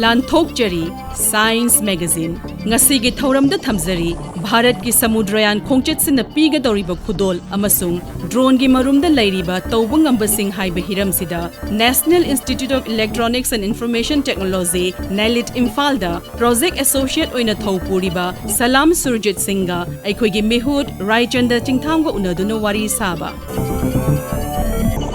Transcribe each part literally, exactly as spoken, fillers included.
ꯂꯥꯟꯊꯣꯛꯆꯔꯤ Science Magazine꯫ ꯉꯁꯤꯒꯤ ꯊꯧꯔꯝꯗ ꯊꯝꯖꯔꯤ ꯚꯥꯔꯠꯀꯤ ꯁꯃꯨꯗ꯭ꯔꯌꯥꯟ ꯈꯣꯡꯆꯠꯁꯤꯅ ꯄꯤꯒꯗꯧꯔꯤꯕ ꯈꯨꯗꯣꯜ ꯑꯃꯁꯨꯡ ꯗ꯭ꯔꯣꯟꯒꯤ ꯃꯔꯨꯝꯗ ꯂꯩꯔꯤꯕ ꯇꯧꯕ ꯉꯝꯕꯁꯤꯡ ꯍꯥꯏꯕ ꯍꯤꯔꯝꯁꯤꯗ National Institute of Electronics and Information Technology, ꯅꯦꯂꯤꯠ ꯏꯝꯐꯥꯜꯗ ꯄ꯭ꯔꯣꯖꯦꯛ ꯑꯦꯁꯣꯁꯤꯌꯦꯠ ꯑꯣꯏꯅ ꯊꯧ ꯄꯨꯔꯤꯕ ꯁꯂꯥꯝ ꯁꯨꯔꯖꯤꯠ ꯁꯤꯡꯒ ꯑꯩꯈꯣꯏꯒꯤ ꯃꯤꯍꯨꯠ ꯔꯥꯏꯆꯟꯗ ꯆꯤꯡꯊꯥꯝꯒ ꯎꯅꯗꯨꯅ ꯋꯥꯔꯤ ꯁꯥꯕ꯫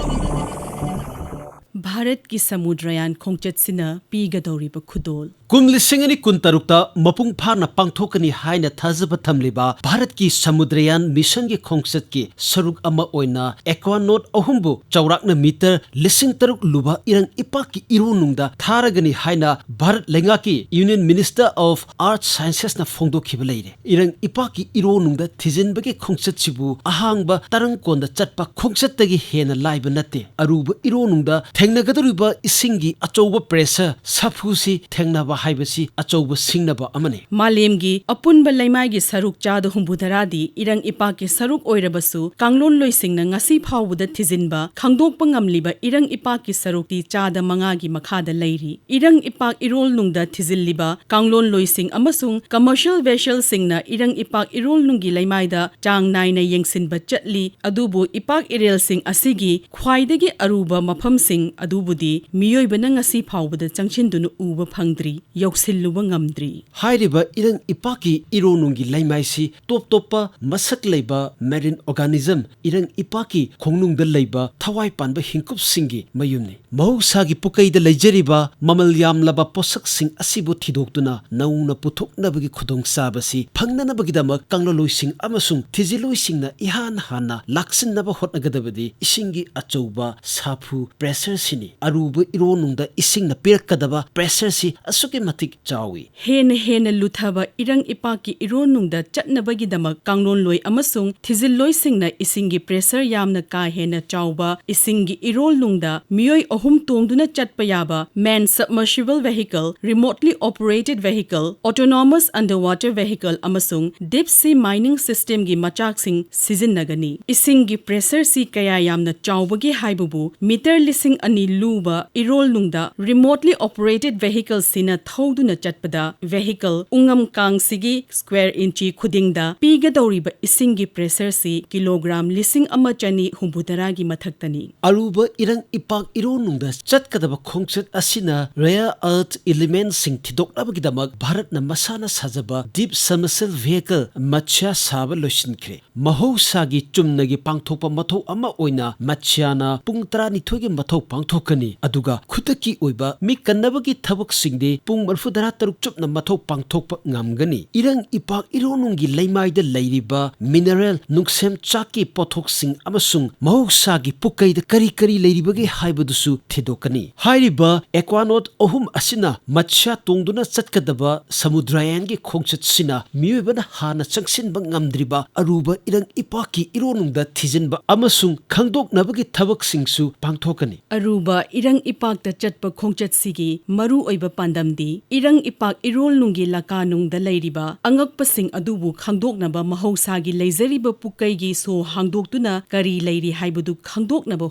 ꯚꯥꯔꯠꯀꯤ ꯁꯃꯨꯗ꯭ꯔꯌꯥꯟ ꯈꯣꯡꯆꯠꯁꯤꯅ ꯄꯤꯒꯗꯧꯔꯤꯕ ꯈꯨꯗꯣꯜ꯫ ꯀꯨꯝ ꯂꯤꯁꯤꯡ ꯑꯅꯤ ꯀꯨꯟꯇꯔꯨꯛꯇ ꯃꯄꯨꯡ ꯐꯥꯅ ꯄꯥꯡꯊꯣꯛꯀꯅꯤ ꯍꯥꯏꯅ ꯊꯥꯖꯕ ꯊꯝꯂꯤꯕ ꯚꯥꯔꯠꯀꯤ ꯁꯃꯨꯗ꯭ꯔꯌꯥꯟ ꯃꯤꯁꯟꯒꯤ ꯈꯣꯡꯆꯠꯀꯤ ꯁꯔꯨꯛ ꯑꯃ ꯑꯣꯏꯅ ꯑꯦꯀ꯭ꯋꯥꯅꯣꯠ ꯑꯍꯨꯝꯕꯨ ꯆꯥꯎꯔꯥꯛꯅ ꯃꯤꯇꯔ ꯂꯤꯁꯤꯡ ꯇꯔꯨꯛ ꯂꯨꯕ ꯏꯔꯪ ꯏꯄꯥꯛꯀꯤ ꯏꯔꯣꯟꯅꯨꯡꯗ ꯊꯥꯔꯒꯅꯤ ꯍꯥꯏꯅ ꯚꯥꯔꯠ ꯂꯩꯉꯥꯛꯀꯤ Union Minister of Earth Sciences ꯅ ꯐꯣꯡꯗꯣꯛꯈꯤꯕ ꯂꯩꯔꯦ꯫ ꯏꯔꯪ ꯏꯄꯥꯛꯀꯤ ꯏꯔꯣꯟꯅꯨꯡꯗ ꯊꯤꯖꯤꯟꯕꯒꯤ ꯈꯣꯡꯆꯠꯁꯤꯕꯨ ꯑꯍꯥꯡꯕ ꯇꯔꯪ ꯀꯣꯟꯗ ꯆꯠꯄ ꯈꯣꯡꯆꯠꯇꯒꯤ ꯍꯦꯟꯅ ꯂꯥꯏꯕ ꯅꯠꯇꯦ꯫ ꯑꯔꯨꯕ ꯏꯔꯣꯟꯅꯨꯡꯗ ꯊꯦꯡꯅꯒꯗꯧꯔꯤꯕ ꯏꯁꯤꯡꯒꯤ ꯑꯆꯧꯕ pressure ꯁꯥꯐꯨꯁꯤ ꯊꯦꯡꯅꯕ ꯍꯥꯏꯕꯁꯤ ꯑꯆꯧꯕ ꯁꯤꯡꯅꯕ ꯑꯃꯅꯤ꯫ ꯃꯥꯂꯦꯝꯒꯤ ꯑꯄꯨꯟꯕ ꯂꯩꯃꯥꯏꯒꯤ ꯁꯔꯨꯛ ꯆꯥꯗ ꯍꯨꯝꯐꯨꯇꯔꯥꯗꯤ ꯏꯔꯪ ꯏꯄꯥꯛꯀꯤ ꯁꯔꯨꯛ ꯑꯣꯏꯔꯕꯁꯨ, ꯀꯥꯡꯂꯣꯟꯂꯣꯏꯁꯤꯡꯅ ꯉꯁꯤ ꯐꯥꯎꯕꯗ ꯊꯤꯖꯤꯟꯕ, ꯈꯪꯗꯣꯛꯄ ꯉꯝꯂꯤꯕ ꯏꯔꯪ ꯏꯄꯥꯛꯀꯤ ꯁꯔꯨꯛꯇꯤ ꯆꯥꯗ ꯃꯉꯥꯒꯤ ꯃꯈꯥꯗ ꯂꯩꯔꯤ꯫ ꯏꯔꯪ ꯏꯄꯥꯛ ꯏꯔꯣꯜꯅꯨꯡꯗ ꯊꯤꯖꯤꯜꯂꯤꯕ ꯀꯥꯡꯂꯣꯟꯂꯣꯏꯁꯤꯡ ꯑꯃꯁꯨꯡ commercial vessel ꯁꯤꯡꯅ ꯏꯔꯪ ꯏꯄꯥꯛ ꯏꯔꯣꯜꯅꯨꯡꯒꯤ ꯂꯩꯃꯥꯏꯗ ꯆꯥꯡ ꯅꯥꯏꯅ ꯌꯦꯡꯁꯤꯟꯕ ꯆꯠꯂꯤ, ꯑꯗꯨꯕꯨ ꯏꯄꯥꯛ ꯏꯔꯦꯜꯁꯤꯡ ꯑꯁꯤꯒꯤ ꯈ꯭ꯋꯥꯏꯗꯒꯤ ꯑꯔꯨꯕ ꯃꯐꯝꯁꯤꯡ ꯑꯗꯨꯕꯨꯗꯤ ꯃꯤꯑꯣꯏꯕꯅ ꯉꯁꯤ ꯐꯥꯎꯕꯗ ꯆꯪꯁꯤꯟꯗꯨꯅ ꯎꯕ ꯐꯪꯗ꯭ꯔꯤ, ꯌꯧꯁꯤꯜꯂꯨꯕ ꯉꯝꯗ꯭ꯔꯤ꯫ ꯍꯥꯏꯔꯤꯕ ꯏꯔꯪ ꯏꯄꯥꯛꯀꯤ ꯏꯔꯣꯟꯅꯨꯡꯒꯤ ꯂꯩꯃꯥꯏꯁꯤ ꯇꯣꯞ ꯇꯣꯞꯄ ꯃꯁꯛ ꯂꯩꯕ marine organism, ꯏꯔꯪ ꯏꯄꯥꯛꯀꯤ ꯈꯣꯡꯅꯨꯡꯗ ꯂꯩꯕ ꯊꯋꯥꯏ ꯄꯥꯟꯕ ꯍꯤꯡꯀꯨꯞꯁꯤꯡꯒꯤ ꯃꯌꯨꯝꯅꯤ꯫ ꯃꯍꯧꯁꯥꯒꯤ ꯄꯨꯀꯩꯗ ꯂꯩꯖꯔꯤꯕ ꯃꯃꯜ ꯌꯥꯝꯂꯕ ꯄꯣꯠꯁꯛꯁꯤꯡ ꯑꯁꯤꯕꯨ ꯊꯤꯗꯣꯛꯇꯨꯅ ꯅꯧꯅ ꯄꯨꯊꯣꯛꯅꯕꯒꯤ ꯈꯨꯗꯣꯡꯆꯥꯕꯁꯤ ꯐꯪꯅꯅꯕꯒꯤꯗꯃꯛ ꯀꯪꯂꯂꯣꯏꯁꯤꯡ ꯑꯃꯁꯨꯡ ꯊꯤꯖꯤꯜꯂꯣꯏꯁꯤꯡꯅ ꯏꯍꯥꯟ ꯍꯥꯟꯅ ꯂꯥꯛꯁꯤꯟꯅꯕ ꯍꯣꯠꯅꯒꯗꯕꯗꯤ ꯏꯁꯤꯡꯒꯤ ꯑꯆꯧꯕ ꯁꯥꯐꯨ pressure ꯁꯤꯅꯤ꯫ ꯑꯔꯨꯕ ꯏꯔꯣꯟꯅꯨꯡꯗ ꯏꯁꯤꯡꯅ ꯄꯤꯔꯛꯀꯗꯕ pressure ꯁꯤ ꯑꯁꯨꯛꯀꯤ ꯃꯇꯤꯛ ꯆꯥꯎꯏ꯫ ꯍꯦꯟꯅ ꯍꯦꯟꯅ ꯂꯨꯊꯕ ꯏꯔꯪ ꯏꯄꯥꯛꯀꯤ ꯏꯔꯣꯟꯅꯨꯡꯗ ꯆꯠꯅꯕꯒꯤꯗꯃꯛ ꯀꯥꯡꯂꯣꯟꯂꯣꯏ ꯑꯃꯁꯨꯡ ꯊꯤꯖꯤꯜꯂꯣꯏꯁꯤꯡꯅ ꯏꯁꯤꯡꯒꯤ pressure ꯌꯥꯝꯅ ꯀꯥ ꯍꯦꯟꯅ ꯆꯥꯎꯕ ꯏꯁꯤꯡꯒꯤ ꯏꯔꯣꯜꯅꯨꯡꯗ ꯃꯤꯑꯣꯏ ꯑꯍꯨꯝ ꯇꯣꯡꯗꯨꯅ ꯆꯠꯄ ꯌꯥꯕ manned submersible vehicle, remotely operated vehicle, autonomous underwater vehicle ꯑꯃꯁꯨꯡ deep sea mining systemꯒꯤ ꯃꯆꯥꯛꯁꯤꯡ ꯁꯤꯖꯤꯟꯅꯒꯅꯤ꯫ ꯏꯁꯤꯡꯒꯤ pressureꯁꯤ ꯀꯌꯥ ꯌꯥꯝꯅ ꯆꯥꯎꯕꯒꯦ ꯍꯥꯏꯕꯕꯨ meter ꯂꯤꯁꯤꯡ ꯑꯅꯤ ꯂꯨꯕ ꯏꯔꯣꯜꯅꯨꯡꯗ remotely operated vehicleꯁꯤꯅ ꯊꯧꯗꯨꯅ ꯆꯠꯄꯗ vehicle ꯎꯉꯝ ꯀꯥꯡꯁꯤꯒꯤ square inch ꯈꯨꯗꯤꯡꯗ ꯄꯤꯒꯗꯧꯔꯤꯕ ꯏꯁꯤꯡꯒꯤ pressureꯁꯤ kilogram ꯂꯤꯁꯤꯡ ꯑꯃ ꯆꯅꯤ ꯍꯨꯝꯐꯨꯇꯔꯥꯒꯤ ꯃꯊꯛꯇꯅꯤ꯫ ꯑꯔꯨꯕ ꯏꯔꯪ ꯏꯄꯥꯛ ꯏꯔꯣꯟꯅꯨꯡꯗ ꯆꯠꯀꯗꯕ ꯈꯣꯡꯆꯠ ꯑꯁꯤꯅ rare earth elementꯁꯤꯡ ꯊꯤꯗꯣꯛꯅꯕꯒꯤꯗꯃꯛ ꯚꯥꯔꯠꯅ ꯃꯁꯥꯅ ꯁꯥꯖꯕ deep submersible vehicle ꯃꯠꯁ꯭ꯌꯥ ꯁꯥꯕ ꯂꯣꯏꯁꯤꯟꯈ꯭ꯔꯦ꯫ ꯃꯍꯧꯁꯥꯒꯤ ꯆꯨꯝꯅꯒꯤ ꯄꯥꯡꯊꯣꯛꯄ ꯃꯊꯧ ꯑꯃ ꯑꯣꯏꯅ ꯃꯠꯁ꯭ꯌꯥꯅ ꯄꯨꯡ ꯇꯔꯥꯅꯤꯊꯣꯏꯒꯤ ꯃꯊꯧ ꯄꯥꯡꯊꯣꯛꯀꯅꯤ, ꯑꯗꯨꯒ ꯈꯨꯗꯛꯀꯤ ꯑꯣꯏꯕ ꯃꯤ ꯀꯟꯅꯕꯒꯤ ꯊꯕꯛꯁꯤꯡꯗꯤ ꯄꯨꯡ ꯃꯔꯤꯐꯨꯇꯔꯥ ꯇꯔꯨꯛ ꯆꯨꯞꯅ ꯃꯊꯧ ꯄꯥꯡꯊꯣꯛꯄ ꯉꯝꯒꯅꯤ꯫ ꯏꯔꯪ ꯏꯄꯥꯛ ꯏꯔꯣꯟꯅꯨꯡꯒꯤ ꯂꯩꯃꯥꯏꯗ ꯂꯩꯔꯤꯕ mineral ꯅꯨꯡꯁꯦꯝ ꯆꯥꯛꯀꯤ ꯄꯣꯠꯊꯣꯛꯁꯤꯡ ꯑꯃꯁꯨꯡ ꯃꯍꯧꯁꯥꯒꯤ ꯄꯨꯀꯩꯗ ꯀꯔꯤ ꯀꯔꯤ ꯂꯩꯔꯤꯕꯒꯦ ꯍꯥꯏꯕꯗꯨꯁꯨ ꯊꯤꯗꯣꯛꯀꯅꯤ꯫ ꯍꯥꯏꯔꯤꯕ ꯑꯦꯀ꯭ꯋꯥꯅꯣꯠ ꯑꯍꯨꯝ ꯑꯁꯤꯅ ꯃꯠꯁ꯭ꯌꯥ ꯇꯣꯡꯗꯨꯅ ꯆꯠꯀꯗꯕ ꯁꯃꯨꯗ꯭ꯔꯌꯥꯟꯒꯤ ꯈꯣꯡꯆꯠꯁꯤꯅ ꯃꯤꯑꯣꯏꯕꯅ ꯍꯥꯟꯅ ꯆꯪꯁꯤꯟꯕ ꯉꯝꯗ꯭ꯔꯤꯕ ꯑꯔꯨꯕ ꯏꯔꯪ ꯏꯄꯥꯛꯀꯤ ꯏꯔꯣꯟꯅꯨꯡꯗ ꯊꯤꯖꯤꯟꯕ ꯑꯃꯁꯨꯡ ꯈꯪꯗꯣꯛꯅꯕꯒꯤ ꯊꯕꯛꯁꯤꯡꯁꯨ ꯄꯥꯡꯊꯣꯛꯀꯅꯤ꯫ ꯑꯔꯨꯕ ꯏꯔꯪ ꯏꯄꯥꯛꯇ ꯆꯠꯄ ꯈꯣꯡꯆꯠꯁꯤꯒꯤ ꯃꯔꯨꯑꯣꯏꯕ ꯄꯥꯟꯗꯝꯗꯤ ꯏꯔꯪ ꯏꯄꯥꯛ ꯏꯔꯣꯜꯅꯨꯡꯒꯤ ꯂꯀꯥꯅꯨꯡꯗ ꯂꯩꯔꯤꯕ ꯑꯉꯛꯄꯁꯤꯡ ꯑꯗꯨꯕꯨ ꯈꯪꯗꯣꯛꯅꯕ, ꯃꯍꯧꯁꯥꯒꯤ ꯂꯩꯖꯔꯤꯕ ꯄꯨꯀꯩꯒꯤ ꯁꯣ ꯍꯥꯡꯗꯣꯛꯇꯨꯅ ꯀꯔꯤ ꯂꯩꯔꯤ ꯍꯥꯏꯕꯗꯨ ꯈꯪꯗꯣꯛꯅꯕ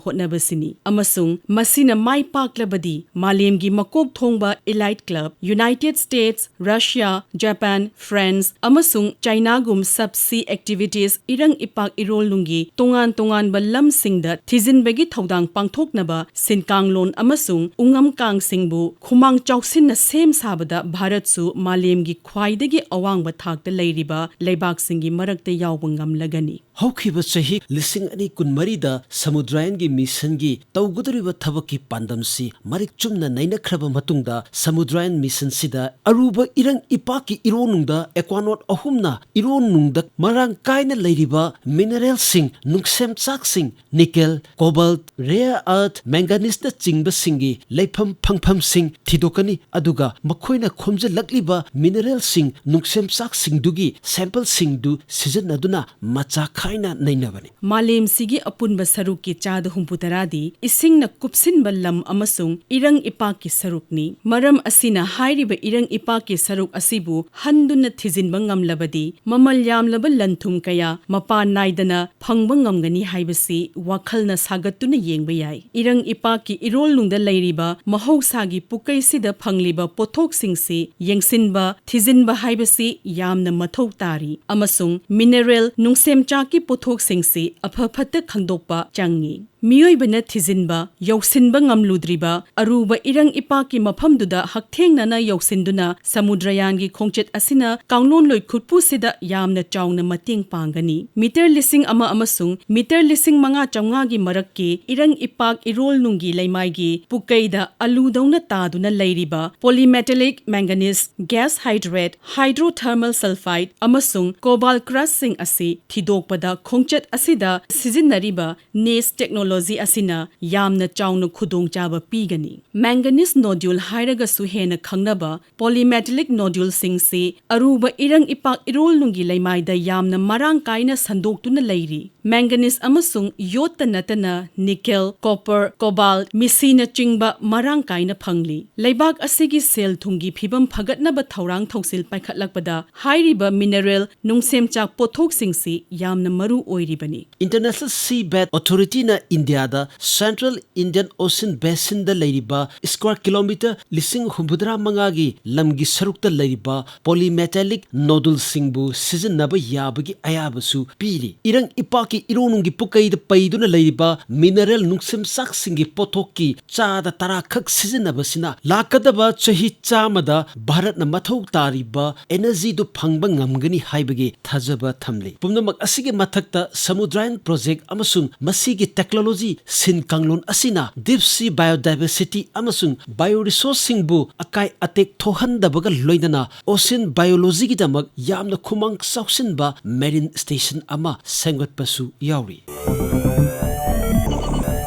ꯍꯣꯠꯅꯕꯁꯤꯅꯤ꯫ ꯑꯃꯁꯨꯡ ꯃꯁꯤꯅ ꯃꯥꯏ ꯄꯥꯛꯂꯕꯗꯤ ꯃꯥꯂꯦꯝꯒꯤ ꯃꯀꯣꯛ ꯊꯣꯡꯕ elite club, United States, Russia, Japan, France, ꯑꯃꯁꯨꯡ ꯆꯥꯏꯅꯥꯒꯨꯝ sub sea activities, ꯏꯔꯪ ꯏꯄꯥꯛ ꯏꯔꯣꯜꯅꯨꯡꯒꯤ ꯇꯣꯉꯥꯟ ꯇꯣꯉꯥꯟꯕ ꯂꯝꯁꯤꯡꯗ ꯊꯤꯖꯤꯟꯕꯒꯤ ꯊꯧꯗꯥꯡ ꯄꯥꯡꯊꯣꯛꯅꯕ ꯁꯤꯟꯀꯥꯡꯂꯣꯟ ꯑꯃꯁꯨꯡ ꯎꯉꯝ ꯀꯥꯡꯁꯤꯡꯕꯨ ꯈꯨꯃꯥꯡ ꯆꯥꯎꯁꯤꯟꯅ ꯁꯦꯝ ꯁꯥꯕꯗ ꯚꯥꯔꯠꯁꯨ ꯃꯥꯂꯦꯝꯒꯤ ꯈ꯭ꯋꯥꯏꯗꯒꯤ ꯑꯋꯥꯡꯕ ꯊꯥꯛꯇ ꯂꯩꯔꯤꯕ ꯂꯩꯕꯥꯛꯁꯤꯡꯒꯤ ꯃꯔꯛꯇ ꯌꯥꯎꯕ ꯉꯝꯂꯒꯅꯤ꯫ ꯍꯧꯈꯤꯕ ꯆꯍꯤ ꯂꯤꯁꯤꯡ ꯑꯅꯤ ꯀꯨꯟꯃꯔꯤꯗ ꯁꯃꯨꯗ꯭ꯔꯌꯥꯟꯒꯤ ꯃꯤꯁꯟꯒꯤ ꯇꯧꯒꯗꯧꯔꯤꯕ ꯊꯕꯛꯀꯤ ꯄꯥꯟꯗꯝꯁꯤ ꯃꯔꯤꯛ ꯆꯨꯝꯅ ꯅꯩꯅꯈ꯭ꯔꯕ ꯃꯇꯨꯡꯗ, ꯁꯃꯨꯗ꯭ꯔꯌꯥꯟ ꯃꯤꯁꯟꯁꯤꯗ ꯑꯔꯨꯕ ꯏꯔꯪ ꯏꯄꯥꯛꯀꯤ ꯏꯔꯣꯟꯅꯨꯡꯗ ꯑꯦꯀ꯭ꯋꯥꯅꯣꯠ ꯑꯍꯨꯝꯅ ꯏꯔꯣꯟꯅꯨꯡꯗ ꯃꯔꯥꯡ ꯀꯥꯏꯅ ꯂꯩꯔꯤꯕ mineralꯁꯤꯡ, ꯅꯨꯡꯁꯦꯝ ꯆꯥꯛꯁꯤꯡ, nickel, cobalt, rare earth, manganeseꯅꯆꯤꯡꯕꯁꯤꯡꯒꯤ ꯂꯩꯐꯝ ꯐꯪꯐꯝꯁꯤꯡ ꯊꯤꯗꯣꯛꯀꯅꯤ, ꯑꯗꯨꯒ ꯃꯈꯣꯏꯅ ꯈꯣꯝꯖꯤꯜꯂꯛꯂꯤꯕ ꯃꯤꯅꯔꯦꯜꯁꯤꯡ, ꯅꯨꯡꯁꯦꯝꯆꯥꯛꯁꯤꯡꯗꯨꯒꯤ ꯁꯦꯝꯄꯜꯁꯤꯡꯗꯨ ꯁꯤꯖꯤꯟꯅꯗꯨꯅ ꯃꯆꯥ ꯈꯥꯏꯅ ꯅꯩꯅꯕꯅꯤ꯫ ꯃꯥꯂꯦꯝꯁꯤꯒꯤ ꯑꯄꯨꯟꯕ ꯁꯔꯨꯛꯀꯤ ꯆꯥꯗ ꯍꯨꯝꯐꯨꯇꯔꯥꯗꯤ ꯏꯁꯤꯡꯅ ꯀꯨꯞꯁꯤꯟꯕ ꯂꯝ ꯑꯃꯁꯨꯡ ꯏꯔꯪ ꯏꯄꯥꯛꯀꯤ ꯁꯔꯨꯛꯅꯤ꯫ ꯃꯔꯝ ꯑꯁꯤꯅ ꯍꯥꯏꯔꯤꯕ ꯏꯔꯪ ꯏꯄꯥꯛꯀꯤ ꯁꯔꯨꯛ ꯑꯁꯤꯕꯨ ꯍꯟꯗꯨꯅ ꯊꯤꯖꯤꯟꯕ ꯉꯝꯂꯕꯗꯤ ꯃꯃꯜ ꯌꯥꯝꯂꯕ ꯂꯟ-ꯊꯨꯝ ꯀꯌꯥ ꯃꯄꯥꯟ ꯅꯥꯏꯗꯅ ꯐꯪꯕ ꯉꯝꯒꯅꯤ ꯍꯥꯏꯕꯁꯤ ꯋꯥꯈꯜꯅ ꯁꯥꯒꯠꯇꯨꯅ ꯌꯦꯡꯕ ꯌꯥꯏ꯫ ꯏꯔꯪ ꯏꯄꯥꯛꯀꯤ ꯏꯔꯣꯜꯅꯨꯡꯗ ꯂꯩꯔꯤꯕ ꯃꯍꯧꯁꯥꯒꯤ ꯄꯨꯀꯩꯁꯤꯗ ꯐꯪꯂꯤꯕ ꯄꯣꯠꯊꯣꯛꯁꯤꯡꯁꯤ ꯌꯦꯡꯁꯤꯟꯕ, ꯊꯤꯖꯤꯟꯕ ꯍꯥꯏꯕꯁꯤ ꯌꯥꯝꯅ ꯃꯊꯧ ꯇꯥꯔꯤ, ꯑꯃꯁꯨꯡ ꯃꯤꯅꯔꯦꯜ ꯅꯨꯡꯁꯦꯝꯆꯥꯛꯀꯤ ꯄꯣꯠꯊꯣꯛꯁꯤꯡꯁꯤ ꯑꯐ ꯐꯠꯇ ꯈꯪꯗꯣꯛꯄ ꯆꯪꯏ꯫ ꯃꯤꯑꯣꯏꯕꯅ ꯊꯤꯖꯤꯟꯕ, ꯌꯧꯁꯤꯟꯕ ꯉꯝꯂꯨꯗ꯭ꯔꯤꯕ ꯑꯔꯨꯕ ꯏꯔꯪ ꯏꯄꯥꯛꯀꯤ ꯃꯐꯝꯗꯨꯗ ꯍꯛꯊꯦꯡꯅꯅ ꯌꯧꯁꯤꯟꯗꯨꯅ ꯁꯃꯨꯗ꯭ꯔꯌꯥꯟꯒꯤ ꯈꯣꯡꯆꯠ ꯑꯁꯤꯅ ꯀꯥꯡꯂꯣꯟꯂꯣꯏ ꯈꯨꯠꯄꯨꯁꯤꯗ ꯌꯥꯝꯅ ꯆꯥꯎꯅ ꯃꯇꯦꯡ ꯄꯥꯡꯒꯅꯤ꯫ ꯃꯤꯇꯔ ꯂꯤꯁꯤꯡ ꯑꯃ ꯑꯃꯁꯨꯡ ꯃꯤꯇꯔ ꯂꯤꯁꯤꯡ ꯃꯉꯥ ꯆꯥꯝꯃꯉꯥꯒꯤ ꯃꯔꯛꯀꯤ ꯏꯔꯪ ꯏꯄꯥꯛ ꯏꯔꯣꯜꯅꯨꯡꯒꯤ ꯂꯩꯃꯥꯏꯒꯤ ꯄꯨꯀꯩꯗ ꯑꯂꯨꯗꯧꯅ ꯇꯥꯗꯨꯅ ꯂꯩꯔꯤꯕ polymetallic manganese gas hydrate, hydrothermal sulfide ꯑꯃꯁꯨꯡ cobalt crushꯁꯤꯡ ꯑꯁꯤ ꯊꯤꯗꯣꯛꯄꯗ ꯈꯣꯡꯆꯠ ꯑꯁꯤꯗ ꯁꯤꯖꯤꯟꯅꯔꯤꯕ ꯅꯦꯁ ꯇꯦꯛꯅꯣꯂꯣꯖꯤ ꯑꯁꯤꯅ ꯌꯥꯝꯅ ꯆꯥꯎꯅ ꯈꯨꯗꯣꯡꯆꯥꯕ ꯄꯤꯒꯅꯤ꯫ Manganese nodule ꯍꯥꯏꯔꯒꯁꯨ ꯍꯦꯟꯅ ꯈꯪꯅꯕ polymetallic noduleꯁꯤꯡꯁꯤ ꯑꯔꯨꯕ ꯏꯔꯪ ꯏꯄꯥꯛ ꯏꯔꯣꯜꯅꯨꯡꯒꯤ ꯂꯩꯃꯥꯏꯗ ꯌꯥꯝꯅ ꯃꯔꯥꯡ ꯀꯥꯏꯅ ꯁꯟꯗꯣꯛꯇꯨꯅ ꯂꯩꯔꯤ꯫ Manganese ꯑꯃꯁꯨꯡ ꯌꯣꯠꯇ ꯅꯠꯇꯅ nickel, copper, cobalt, ꯃꯤꯁꯤꯅꯆꯤꯡꯕ ꯃꯔꯥꯡ ꯀꯥꯏꯅ ꯐꯪꯂꯤ꯫ ꯂꯩꯕꯥꯛ ꯑꯁꯤꯒꯤ ꯁꯦꯜ ꯊꯨꯝꯒꯤ ꯐꯤꯕꯝ ꯐꯒꯠꯅꯕ ꯊꯧꯔꯥꯡ ꯊꯧꯁꯤꯜ ꯄꯥꯏꯈꯠꯂꯛꯄꯗ ꯍꯥꯏꯔꯤꯕ ꯃꯤꯅꯔꯦꯜ ꯅꯨꯡꯁꯦꯝꯆꯥꯛ ꯄꯣꯠꯊꯣꯛꯁꯤꯡꯁꯤ ꯌꯥꯝꯅ ꯃꯔꯨ ꯑꯣꯏꯔꯤꯕꯅꯤ꯫ International Seabed Authorityꯅ ꯏꯟꯗꯤꯌꯥꯗ Central Indian Ocean Basinꯗ ꯂꯩꯔꯤꯕ ꯁ꯭ꯀ꯭ꯋꯥꯔ ꯀꯤꯂꯣꯃꯤꯇꯔ ꯂꯤꯁꯤꯡ ꯍꯨꯝꯐꯨꯇꯔꯥ ꯃꯉꯥꯒꯤ ꯂꯝꯒꯤ ꯁꯔꯨꯛꯇ ꯂꯩꯔꯤꯕ polymetallic noduleꯁꯤꯡꯕꯨ ꯁꯤꯖꯤꯟꯅꯕ ꯌꯥꯕꯒꯤ ꯑꯌꯥꯕꯁꯨ ꯄꯤꯔꯤ꯫ ꯏꯔꯪ ꯏꯄꯥꯛꯀꯤ ꯏꯔꯣꯅꯨꯡꯒꯤ ꯄꯨꯀꯩꯗ ꯄꯩꯗꯨꯅ ꯂꯩꯔꯤꯕ ꯃꯤꯅꯔꯦꯜ ꯅꯨꯡꯁꯦꯝꯆꯥꯛꯁꯤꯡꯒꯤ ꯄꯣꯠꯊꯣꯛꯀꯤ ꯆꯥꯗ ꯇꯔꯥ ꯈꯛ ꯁꯤꯖꯤꯟꯅꯕꯁꯤꯅ ꯂꯥꯛꯀꯗꯕ ꯆꯍꯤ ꯆꯥꯝꯃꯗ ꯚꯥꯔꯠꯅ ꯃꯊꯧ ꯇꯥꯔꯤꯕ energyꯗꯨ ꯐꯪꯕ ꯉꯝꯒꯅꯤ ꯍꯥꯏꯕꯒꯤ ꯊꯥꯖꯕ ꯊꯝꯂꯤ꯫ ꯄꯨꯝꯅꯃꯛ ꯑꯁꯤꯒꯤ ꯃꯊꯛꯇ Samudrayan project ꯑꯃꯁꯨꯡ ꯃꯁꯤꯒꯤ technology ꯁꯤꯟ ꯀꯥꯡꯂꯣꯟ ꯑꯁꯤꯅ deep sea biodiversity ꯑꯃꯁꯨꯡ bioresourceꯁꯤꯡꯕꯨ ꯑꯀꯥꯏ ꯑꯇꯦꯛ ꯊꯣꯛꯍꯟꯗꯕꯒ ꯂꯣꯏꯅꯅ ocean biologyꯒꯤꯗꯃꯛ ꯌꯥꯝꯅ ꯈꯨꯃꯥꯡ ꯆꯥꯎꯁꯤꯟꯕ marine station ꯑꯃ ꯁꯦꯝꯒꯠꯄꯁꯨ ꯌꯥꯎꯔꯤ꯫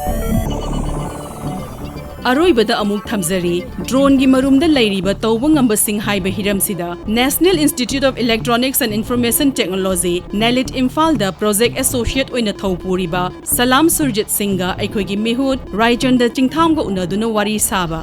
ꯑꯔꯣꯏꯕꯗ ꯑꯃꯨꯛ ꯊꯝꯖꯔꯤ, ꯗ꯭ꯔꯣꯟꯒꯤ ꯃꯔꯨꯝꯗ ꯂꯩꯔꯤꯕ ꯇꯧꯕ ꯉꯝꯕꯁꯤꯡ ꯍꯥꯏꯕ ꯍꯤꯔꯝꯁꯤꯗ National Institute of Electronics and Information Technology, ꯅꯦꯂꯤꯠ, ꯏꯝꯐꯥꯜꯗ ꯄ꯭ꯔꯣꯖꯦꯛ ꯑꯦꯁꯣꯁꯤꯌꯦꯠ ꯑꯣꯏꯅ ꯊꯧ ꯄꯨꯔꯤꯕ ꯁꯂꯥꯝ ꯁꯨꯔꯖꯤꯠ ꯁꯤꯡꯒ ꯑꯩꯈꯣꯏꯒꯤ ꯃꯤꯍꯨꯠ ꯔꯥꯏꯆꯟꯗ꯭ꯔ ꯆꯤꯡꯊꯥꯝꯒ ꯎꯅꯗꯨꯅ ꯋꯥꯔꯤ ꯁꯥꯕ꯫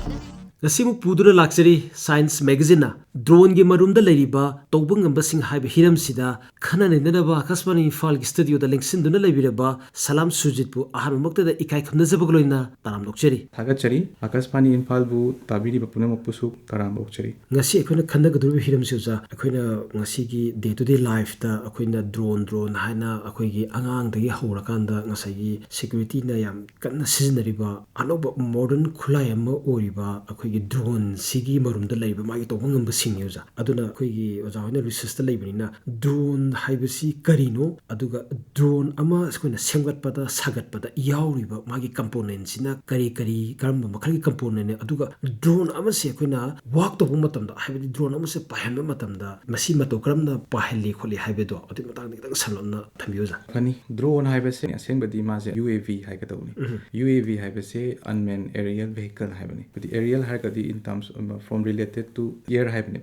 ꯉꯁꯤꯃꯨꯛ ꯄꯨꯗꯨꯅ ꯂꯥꯛꯆꯔꯤ ꯁꯥꯏꯟꯁ ꯃꯦꯒꯥꯖꯤꯟꯅ ꯗ꯭ꯔꯣꯟꯒꯤ ꯃꯔꯨꯝꯗ ꯂꯩꯔꯤꯕ ꯇꯧꯕ ꯉꯝꯕꯁꯤꯡ ꯍꯥꯏꯕ ꯍꯤꯔꯝꯁꯤꯗ ꯈꯟꯅ ꯅꯩꯅꯅꯕ ꯑꯥꯀꯥꯁꯕꯥꯅꯤ ꯏꯝꯐꯥꯜꯒꯤ ꯁ꯭ꯇꯨꯗꯤꯑꯣꯗ ꯂꯦꯡꯁꯤꯟꯗꯨꯅ ꯂꯩꯕꯤꯔꯕ ꯁꯂꯥꯝ ꯁꯨꯔꯖꯤꯠꯄꯨ ꯑꯍꯥꯟꯕꯃꯛꯇꯗ ꯏꯀꯥꯏ ꯈꯨꯝꯅꯖꯕꯒ ꯂꯣꯏꯅꯅ ꯇꯔꯥꯝꯅ ꯑꯣꯛꯆꯔꯤ꯫ ꯊꯥꯒꯠꯆꯔꯤ꯫ ꯑꯥꯀꯥꯁꯕꯥꯅꯤ ꯏꯝꯐꯥꯜꯕꯨ ꯇꯥꯕꯤꯔꯤꯕ ꯄꯨꯝꯅꯃꯛꯄꯨꯁꯨ ꯇꯔꯥꯝꯅ ꯑꯣꯛꯆꯔꯤ꯫ ꯉꯁꯤ ꯑꯩꯈꯣꯏꯅ ꯈꯟꯅꯒꯗꯧꯔꯤꯕ ꯍꯤꯔꯝꯁꯤ ꯑꯣꯖꯥ, ꯑꯩꯈꯣꯏꯅ ꯉꯁꯤꯒꯤ ꯗꯦ ꯇꯨ ꯗꯦ ꯂꯥꯏꯐꯇ ꯑꯩꯈꯣꯏꯅ ꯗ꯭ꯔꯣꯟ ꯗ꯭ꯔꯣꯟ ꯍꯥꯏꯅ ꯑꯩꯈꯣꯏꯒꯤ ꯑꯉꯥꯡꯗꯒꯤ ꯍꯧꯔꯀꯥꯟꯗ ꯉꯁꯥꯏꯒꯤ ꯁꯦꯀ꯭ꯌꯨꯔꯤꯇꯤꯅ ꯌꯥꯝ ꯀꯟꯅ ꯁꯤꯖꯤꯟꯅꯔꯤꯕ ꯑꯅꯧꯕ ꯃꯣꯗꯔꯟ ꯈꯨꯠꯂꯥꯏ ꯑꯃ ꯑꯣꯏꯔꯤꯕ ꯑꯩꯈꯣꯏꯒꯤ ꯗ꯭ꯔꯣꯟꯁꯤꯒꯤ ꯃꯔꯨꯝꯗ ꯂꯩꯕ ꯃꯥꯒꯤ ꯇꯧꯕ ꯉꯝꯕꯁꯤꯡꯅꯤ ꯑꯣꯖꯥ꯫ ꯑꯗꯨꯅ ꯑꯩꯈꯣꯏꯒꯤ ꯑꯣꯖꯥ ꯍꯣꯏꯅ ꯔꯤꯁꯔꯁꯇ ꯂꯩꯕꯅꯤꯅ ꯗ꯭ꯔꯣꯟ ꯍꯥꯏꯕꯁꯤ ꯀꯔꯤꯅꯣ, ꯑꯗꯨꯒ ꯗ꯭ꯔꯣꯟ ꯑꯃ ꯑꯩꯈꯣꯏꯅ ꯁꯦꯝꯒꯠꯄꯗ ꯁꯥꯒꯠꯄꯗ ꯌꯥꯎꯔꯤꯕ ꯃꯥꯒꯤ ꯀꯝꯄꯣꯅꯦꯟꯁꯤꯅ ꯀꯔꯤ ꯀꯔꯤ, ꯀꯔꯝꯕ ꯃꯈꯜꯒꯤ ꯀꯝꯄꯣꯅꯦꯟꯅꯦ, ꯑꯗꯨꯒ ꯗ꯭ꯔꯣꯟ ꯑꯃꯁꯦ ꯑꯩꯈꯣꯏꯅ ꯋꯥꯛ ꯇꯧꯕ ꯃꯇꯝꯗ, ꯍꯥꯏꯕꯗꯤ ꯗ꯭ꯔꯣꯟ ꯑꯃꯁꯦ ꯄꯥꯏꯍꯟꯕ ꯃꯇꯝꯗ ꯃꯁꯤ ꯃꯇꯧ ꯀꯔꯝꯅ ꯄꯥꯏꯍꯜꯂꯤ ꯈꯣꯠꯂꯤ ꯍꯥꯏꯕꯗꯣ ꯑꯗꯨꯒꯤ ꯃꯇꯥꯡꯗ ꯈꯤꯇꯪ ꯁꯝꯂꯞꯅ ꯊꯝꯕꯤꯌꯨ ꯑꯣꯖꯥ꯫ ꯐꯅꯤ꯫ ꯗ꯭ꯔꯣꯟ ꯍꯥꯏꯕꯁꯦ ꯑꯁꯦꯡꯕꯗꯤ ꯃꯥꯁꯦ ꯌꯨ ꯑꯦ ꯚꯤ ꯍꯥꯏꯒꯗꯧꯕꯅꯤ꯫ ꯌꯨ ꯑꯦ ꯚꯤ ꯍꯥꯏꯕꯁꯦ unmanned aerial vehicle ꯍꯥꯏꯕꯅꯤ꯫ ꯍꯥꯏꯗꯤ aerial ꯍꯥꯏꯔꯒꯗꯤ in terms from related to air ꯍꯥꯏꯕꯅꯦ꯫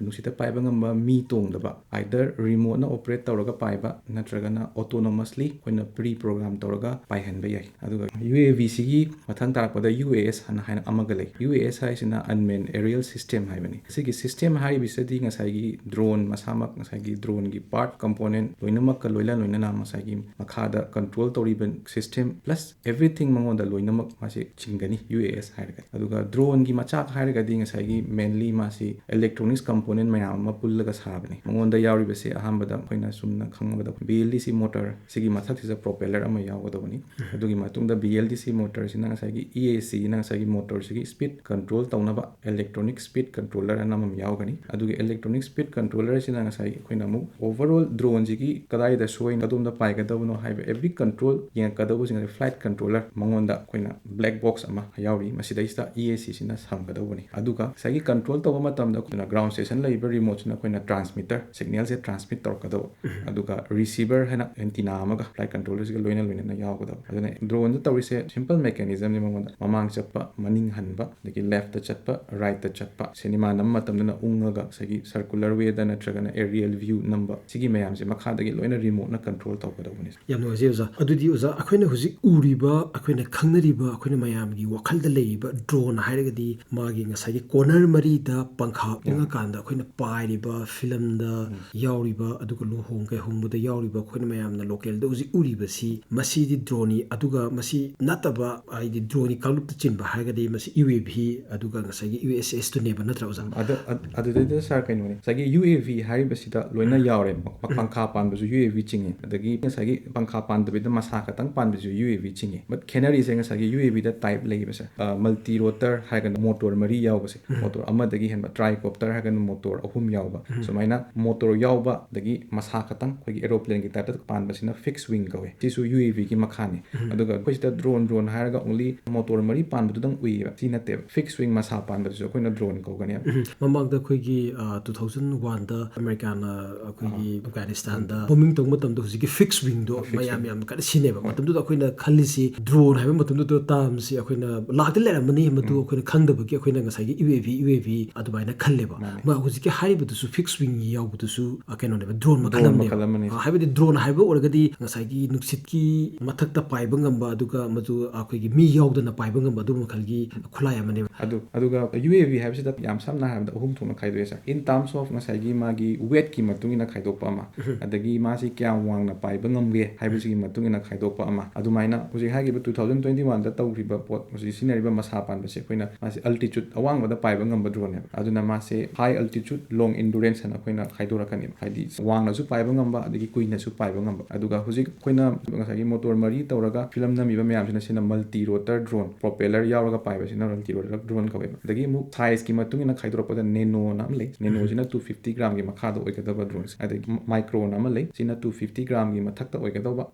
ꯅꯨꯡꯁꯤꯠꯇ ꯄꯥꯏꯕ ꯉꯝꯕ, ꯃꯤ ꯇꯣꯡꯗꯕ, either ꯔꯤꯃꯣꯠꯅ ꯑꯣꯄꯔꯦꯠ ꯇꯧꯔꯒ ꯄꯥꯏꯕ ꯅꯠꯇ꯭ꯔꯒꯅ ꯑꯣꯇꯣꯅꯣꯃꯁꯂꯤ ꯑꯩꯈꯣꯏꯅ ꯄ꯭ꯔꯤ ꯄ꯭ꯔꯣꯒ꯭ꯔꯥꯝ ꯇꯧꯔꯒ ꯄꯥꯏꯍꯟꯕ ꯌꯥꯏ꯫ ꯑꯗꯨꯒ ꯌꯨ ꯑꯦ ꯚꯤꯁꯤꯒꯤ ꯃꯊꯪ ꯇꯥꯔꯛꯄꯗ ꯌꯨ ꯑꯦ ꯑꯦꯁ ꯍꯥꯏꯅ ꯍꯥꯏꯅ ꯑꯃꯒ ꯂꯩ꯫ ꯌꯨ ꯑꯦ ꯑꯦꯁ ꯍꯥꯏꯁꯤꯅ unmanned aerial system ꯍꯥꯏꯕꯅꯤ꯫ ꯁꯤꯒꯤ ꯁꯤꯁꯇꯦꯝ ꯍꯥꯏꯔꯤꯕꯁꯤꯗꯤ ꯉꯁꯥꯏꯒꯤ ꯗ꯭ꯔꯣꯟ ꯃꯁꯥꯃꯛ, ꯉꯁꯥꯏꯒꯤ ꯗ꯭ꯔꯣꯟꯒꯤ ꯄꯥꯔꯠ ꯀꯝꯄꯣꯅꯦꯟ ꯂꯣꯏꯅꯃꯛꯀ ꯂꯣꯏꯅ ꯂꯣꯏꯅꯅ ꯉꯁꯥꯏꯒꯤ ꯃꯈꯥꯗ ꯀꯟꯇ꯭ꯔꯣꯜ ꯇꯧꯔꯤꯕ ꯁꯤꯁꯇꯦꯝ ꯄ꯭ꯂꯁ ꯑꯦꯚ꯭ꯔꯤꯊꯤꯡ ꯃꯉꯣꯟꯗ ꯂꯣꯏꯅꯃꯛ ꯃꯥꯁꯤ ꯆꯤꯡꯒꯅꯤ ꯌꯨ ꯑꯦ ꯑꯦꯁ ꯍꯥꯏꯔꯒꯗꯤ꯫ ꯑꯗꯨꯒ ꯗ꯭ꯔꯣꯟꯒꯤ ꯃꯆꯥꯛ ꯍꯥꯏꯔꯒꯗꯤ ꯉꯁꯥꯏꯒꯤ ꯃꯦꯟꯂꯤ ꯃꯥꯁꯤ ꯏꯂꯦꯛꯇ꯭ꯔꯣꯅꯤꯛꯁ ꯀꯝꯄꯣꯅꯦꯟ ꯃꯌꯥꯝ ꯑꯃ ꯄꯨꯜꯂꯒ ꯁꯥꯕꯅꯤ꯫ ꯃꯉꯣꯟꯗ ꯌꯥꯎꯔꯤꯕꯁꯦ ꯑꯍꯥꯟꯕꯗ ꯑꯩꯈꯣꯏꯅ ꯆꯨꯝꯅ ꯈꯪꯕꯗ ꯕꯤ ꯑꯦꯜ ꯗꯤ ꯁꯤ ꯃꯣꯇꯔ, ꯁꯤꯒꯤ ꯃꯊꯛꯁꯤꯗ ꯄ꯭ꯔꯣꯄꯦꯂꯔ ꯑꯃ ꯌꯥꯎꯒꯗꯕꯅꯤ꯫ ꯑꯗꯨꯒꯤ ꯃꯇꯨꯡꯗ ꯕꯤ ꯑꯦꯜ ꯗꯤ ꯁꯤ ꯃꯣꯇꯔꯁꯤꯅ ꯉꯁꯥꯏꯒꯤ ꯏ ꯑꯦ ꯁꯤꯅ ꯉꯁꯥꯏꯒꯤ ꯃꯣꯇꯔꯁꯤꯒꯤ ꯁ꯭ꯄꯤꯠ ꯀꯟꯇ꯭ꯔꯣꯜ ꯇꯧꯅꯕ ꯏꯂꯦꯛꯇ꯭ꯔꯣꯅꯤꯛ ꯁ꯭ꯄꯤꯠ ꯀꯟꯇ꯭ꯔꯣꯂꯔ ꯑꯅ ꯑꯃ ꯌꯥꯎꯒꯅꯤ꯫ ꯑꯗꯨꯒꯤ ꯏꯂꯦꯛꯇ꯭ꯔꯣꯅꯤꯛ ꯁ꯭ꯄꯤꯠ ꯀꯟꯇ꯭ꯔꯣꯂꯔꯁꯤꯅ ꯉꯁꯥꯏꯒꯤ ꯑꯩꯈꯣꯏꯅ ꯑꯃꯨꯛ ꯑꯣꯚꯔꯑꯣꯜ ꯗ꯭ꯔꯣꯟꯁꯤꯒꯤ ꯀꯗꯥꯏꯗ ꯁꯣꯏꯅ ꯀꯗꯣꯝꯗ ꯄꯥꯏꯒꯗꯕꯅꯣ ꯍꯥꯏꯕ ꯑꯦꯚ꯭ꯔꯤ ꯀꯟꯇ꯭ꯔꯣꯜ ꯌꯦꯡꯉꯛꯀꯗꯧꯕꯁꯤꯡ ꯑꯁꯤ ꯐ꯭ꯂꯥꯏꯠ ꯀꯟꯇ꯭ꯔꯣꯂꯔ ꯃꯉꯣꯟꯗ ꯑꯩꯈꯣꯏꯅ ꯕ꯭ꯂꯦꯛ ꯕꯣꯛꯁ ꯑꯃ ꯌꯥꯎꯔꯤ꯫ ꯃꯁꯤꯗꯩꯁꯤꯗ ꯏ ꯑꯦ ꯁꯤꯁꯤꯅ ꯁꯝꯒꯗꯧꯕꯅꯤ꯫ ꯑꯗꯨꯒ ꯉꯁꯥꯏꯒꯤ ꯀꯟꯇ꯭ꯔꯣꯜ ꯇꯧꯕ ꯃꯇꯝꯗ ꯑꯩꯈꯣꯏꯅ Ground station ꯂꯩꯔꯤꯕ remoteꯁꯤꯅ ꯑꯩꯈꯣꯏꯅ transmitter, signalꯁꯦ transmit ꯇꯧꯔꯛꯀꯗꯧꯕ, ꯑꯗꯨꯒ receiver ꯍꯥꯏꯅ antenna ꯑꯃꯒ flight controllerꯁꯤꯒ ꯂꯣꯏꯅ ꯂꯣꯏꯅꯅ ꯌꯥꯎꯒꯗꯕ꯫ ꯑꯗꯨꯅ droneꯗ ꯇꯧꯔꯤꯁꯦ simple mechanismꯅꯤ꯫ ꯃꯉꯣꯟꯗ ꯃꯃꯥꯡ ꯆꯠꯄ, ꯃꯅꯤꯡ ꯍꯟꯕ, ꯑꯗꯒꯤ leftꯇ ꯆꯠꯄ, rightꯇ ꯆꯠꯄ, cinema ꯅꯝꯕ ꯃꯇꯝꯗꯅ ꯎꯪꯉꯒ ꯉꯁꯥꯏꯒꯤ circular wayꯗ ꯅꯠꯇ꯭ꯔꯒꯅ aerial view ꯅꯝꯕ, ꯁꯤꯒꯤ ꯃꯌꯥꯝꯁꯦ ꯃꯈꯥꯗꯒꯤ ꯂꯣꯏꯅ remoteꯅ control ꯇꯧꯒꯗꯧꯕꯅꯤ꯫ ꯌꯥꯝ ꯅꯨꯡꯉꯥꯏꯖꯩ ꯑꯣꯖꯥ꯫ ꯑꯗꯨꯗꯤ ꯑꯣꯖꯥ, ꯑꯩꯈꯣꯏꯅ ꯍꯧꯖꯤꯛ ꯎꯔꯤꯕ, ꯑꯩꯈꯣꯏꯅ ꯈꯪꯅꯔꯤꯕ, ꯑꯩꯈꯣꯏꯅ ꯃꯌꯥꯝꯒꯤ ꯋꯥꯈꯜꯗ ꯂꯩꯔꯤꯕ drone ꯍꯥꯏꯔꯒꯗꯤ ꯃꯥꯒꯤ ꯉꯁꯥꯏꯒꯤ corner ꯃꯔꯤꯗ ꯄꯪꯈꯥ ꯎꯪꯉꯀꯥꯟꯗ ꯑꯩꯈꯣꯏꯅ ꯄꯥꯏꯔꯤꯕ, filmꯗ ꯌꯥꯎꯔꯤꯕ, ꯑꯗꯨꯒ ꯂꯨꯍꯣꯡ ꯀꯩꯍꯣꯡꯕꯗ ꯌꯥꯎꯔꯤꯕ, ꯑꯩꯈꯣꯏꯅ ꯃꯌꯥꯝꯅ localꯗ ꯍꯧꯖꯤꯛ ꯎꯔꯤꯕꯁꯤ, ꯃꯁꯤꯗꯤ droneꯅꯤ꯫ ꯑꯗꯨꯒ ꯃꯁꯤ ꯅꯠꯇꯕ, ꯍꯥꯏꯗꯤ droneꯒꯤ ꯀꯥꯡꯂꯨꯞꯇ ꯆꯤꯟꯕ ꯍꯥꯏꯔꯒꯗꯤ ꯃꯁꯤ UAV, ꯑꯗꯨꯒ ꯉꯁꯥꯏꯒꯤ UASSꯗꯨꯅꯦꯕ, ꯅꯠꯇ꯭ꯔꯥ ꯑꯣꯖꯥ? ꯑꯗ-, ꯑꯗ-, ꯑꯗꯨꯗꯩꯗ sir, ꯀꯩꯅꯣꯅꯦ, ꯉꯁꯥꯏꯒꯤ UAV ꯍꯥꯏꯔꯤꯕꯁꯤꯗ ꯂꯣꯏꯅ ꯌꯥꯎꯔꯦ꯫ ꯃ-, ꯄꯪꯈꯥ ꯄꯥꯟꯕꯁꯨ UAV ꯆꯤꯡꯉꯤ, ꯑꯗꯒꯤ ꯉꯁꯥꯏꯒꯤ ꯄꯪꯈꯥ ꯄꯥꯟꯗꯕꯤꯗ ꯃꯁꯥ ꯈꯛꯇꯪ ꯄꯥꯟꯕꯁꯨ UAV ꯆꯤꯡꯉꯤ꯫ But ꯈꯦꯠꯅꯔꯤꯁꯦ ꯉꯁꯥꯏꯒꯤ UAVꯗ type ꯂꯩꯕꯁꯦ, ꯑ, multi rotor ꯍꯥꯏꯔꯒꯅ motor ꯃꯔꯤ ꯌꯥꯎꯕꯁꯦ, motor ꯑꯃꯗꯒꯤ ꯍꯦꯟꯕ, tricopter ꯍꯥꯏꯔꯒꯅ motor ꯑꯍꯨꯝ ꯌꯥꯎꯕ, ꯁꯨꯃꯥꯏꯅ motor ꯌꯥꯎꯕ, ꯑꯗꯒꯤ ꯃꯁꯥ ꯈꯛꯇꯪ ꯑꯩꯈꯣꯏꯒꯤ aeroplanegꯤ typeꯇ ꯄꯥꯟꯕꯁꯤꯅ fixed wing ꯀꯧꯋꯦ꯫ ꯁꯤꯁꯨ UAVꯒꯤ ꯃꯈꯥꯅꯤ꯫ ꯑꯗꯨꯒ ꯑꯩꯈꯣꯏ ꯁꯤꯗ drone, drone ꯍꯥꯏꯔꯒ only motor ꯃꯔꯤ ꯄꯥꯟꯕꯗꯨꯗꯪ ꯎꯏꯌꯦꯕ꯫ ꯁꯤ ꯅꯠꯇꯦꯕ꯫ Fixed wing ꯃꯁꯥ ꯄꯥꯟꯕꯗꯨꯁꯨ ꯑꯩꯈꯣꯏꯅ drone ꯀꯧꯒꯅꯦꯕ꯫ ꯎꯝ꯫ ꯃꯃꯥꯡꯗ ꯑꯩꯈꯣꯏꯒꯤ, ꯑ, two thousand oneꯗ ꯑꯃꯦꯔꯤꯀꯥꯅ ꯑꯩꯈꯣꯏꯒꯤ ꯑꯐꯒꯥꯅꯤꯁꯇꯥꯟꯗ bombing ꯇꯧꯕ ꯃꯇꯝꯗ ꯍꯧꯖꯤꯛꯀꯤ fixed wingꯗꯣ ꯃꯌꯥꯝ ꯌꯥꯝ ꯀꯟꯅ ꯁꯤꯖꯤꯟꯅꯩꯕ꯫ ꯃꯇꯝꯗꯨꯗ ꯑꯩꯈꯣꯏꯅ ꯈꯜꯂꯤꯁꯤ drone ꯍꯥꯏꯕ ꯃꯇꯝꯗꯨꯗ termꯁꯤ ꯑꯩꯈꯣꯏꯅ ꯂꯥꯛꯇꯤ ꯂꯩꯔꯝꯃꯅꯤ, ꯃꯗꯨ ꯑꯩꯈꯣꯏꯅ ꯈꯪꯗꯕꯒꯤ ꯑꯩꯈꯣꯏꯅ ꯉꯁꯥꯏꯒꯤ UAV, UAV ꯑꯗꯨꯃꯥꯏꯅ ꯈꯜꯂꯦꯕ꯫ ꯃꯥꯅꯦ꯫ ꯃꯥ ꯍꯧꯖꯤꯛꯀꯤ ꯍꯥꯏꯔꯤꯕꯗꯨꯁꯨ fixed wing ꯌꯥꯎꯕꯗꯨꯁꯨ, ꯑ, ꯀꯩꯅꯣꯅꯦꯕ, drone ꯃꯈꯜ drone ꯑꯃꯅꯦꯕ꯫ ꯃꯈꯜ ꯑꯃꯅꯤ꯫ ꯑ, ꯍꯥꯏꯕꯗꯤ drone ꯍꯥꯏꯕ ꯑꯣꯏꯔꯒꯗꯤ ꯉꯁꯥꯏꯒꯤ ꯅꯨꯡꯁꯤꯠꯀꯤ ꯃꯊꯛꯇ ꯄꯥꯏꯕ ꯉꯝꯕ, ꯑꯗꯨꯒ ꯃꯗꯨ ꯑꯩꯈꯣꯏꯒꯤ ꯃꯤ ꯌꯥꯎꯗꯅ ꯄꯥꯏꯕ ꯉꯝꯕ ꯑꯗꯨꯒꯨꯝꯕ ꯃꯈꯜꯒꯤ ꯈꯨꯠꯂꯥꯏ ꯑꯃꯅꯦꯕ꯫ ꯑꯗꯨ, ꯑꯗꯨꯒ UAV ꯍꯥꯏꯕꯁꯤꯗ ꯌꯥꯝ ꯁꯝꯅ ꯍꯥꯏꯔꯕꯗ ꯑꯍꯨꯝ ꯊꯣꯛꯅ ꯈꯥꯏꯗꯣꯛꯑꯦ sir꯫ In terms of ꯉꯁꯥꯏꯒꯤ ꯃꯥꯒꯤ weightꯀꯤ ꯃꯇꯨꯡ ꯏꯟꯅ ꯈꯥꯏꯗꯣꯛꯄ ꯑꯃ, ꯑꯗꯒꯤ ꯃꯥꯁꯤ ꯀꯌꯥꯝ ꯋꯥꯡꯅ ꯄꯥꯏꯕ ꯉꯝꯒꯦ ꯍꯥꯏꯕꯁꯤꯒꯤ ꯃꯇꯨꯡ ꯏꯟꯅ ꯈꯥꯏꯗꯣꯛꯄ ꯑꯃ, ꯑꯗꯨꯃꯥꯏꯅ ꯍꯧꯖꯤꯛ ꯍꯥꯏꯈꯤꯕ two thousand twenty oneꯗ ꯇꯧꯈꯤꯕ ꯄꯣꯠ, ꯍꯧꯖꯤꯛ ꯁꯤꯖꯤꯟꯅꯔꯤꯕ ꯃꯁꯥ ꯄꯥꯟꯕꯁꯦ ꯑꯩꯈꯣꯏꯅ ꯃꯥꯁꯦ altitude ꯑꯋꯥꯡꯕꯗ ꯄꯥꯏꯕ ꯉꯝꯕ droneꯅꯦꯕ꯫ ꯑꯗꯨꯅ ꯃꯥꯁꯦ high altitude, long endurance ꯍꯥꯏꯅ ꯑꯩꯈꯣꯏꯅ ꯈꯥꯏꯗꯣꯔꯛꯀꯅꯦꯕ꯫ ꯍꯥꯏꯗꯤ ꯋꯥꯡꯅꯁꯨ ꯄꯥꯏꯕ ꯉꯝꯕ, ꯑꯗꯒꯤ ꯀꯨꯏꯅꯁꯨ ꯄꯥꯏꯕ ꯉꯝꯕ꯫ ꯑꯗꯨꯒ ꯍꯧꯖꯤꯛ ꯑꯩꯈꯣꯏꯅ ꯉꯁꯥꯏꯒꯤ motor ꯃꯔꯤ ꯇꯧꯔꯒ film ꯅꯝꯃꯤꯕ ꯃꯌꯥꯝꯁꯤꯅ, ꯁꯤꯅ multi rotor drone, propeller ꯌꯥꯎꯔꯒ ꯄꯥꯏꯕꯁꯤꯅ multi rotor drone ꯀꯧꯋꯦꯕ꯫ ꯑꯗꯒꯤ ꯑꯃꯨꯛ sizeꯀꯤ ꯃꯇꯨꯡ ꯏꯟꯅ ꯈꯥꯏꯗꯣꯔꯛꯄꯗ nanoꯅ ꯑꯃ ꯂꯩ, nanoꯁꯤꯅ two fifty gramꯒꯤ ꯃꯈꯥꯗ ꯑꯣꯏꯒꯗꯕ drones꯫ ꯑꯗꯒꯤ microꯅ ꯑꯃ ꯂꯩ, ꯁꯤꯅ two fifty gramꯒꯤ ꯃꯊꯛꯇ ꯑꯣꯏꯒꯗꯧꯕ,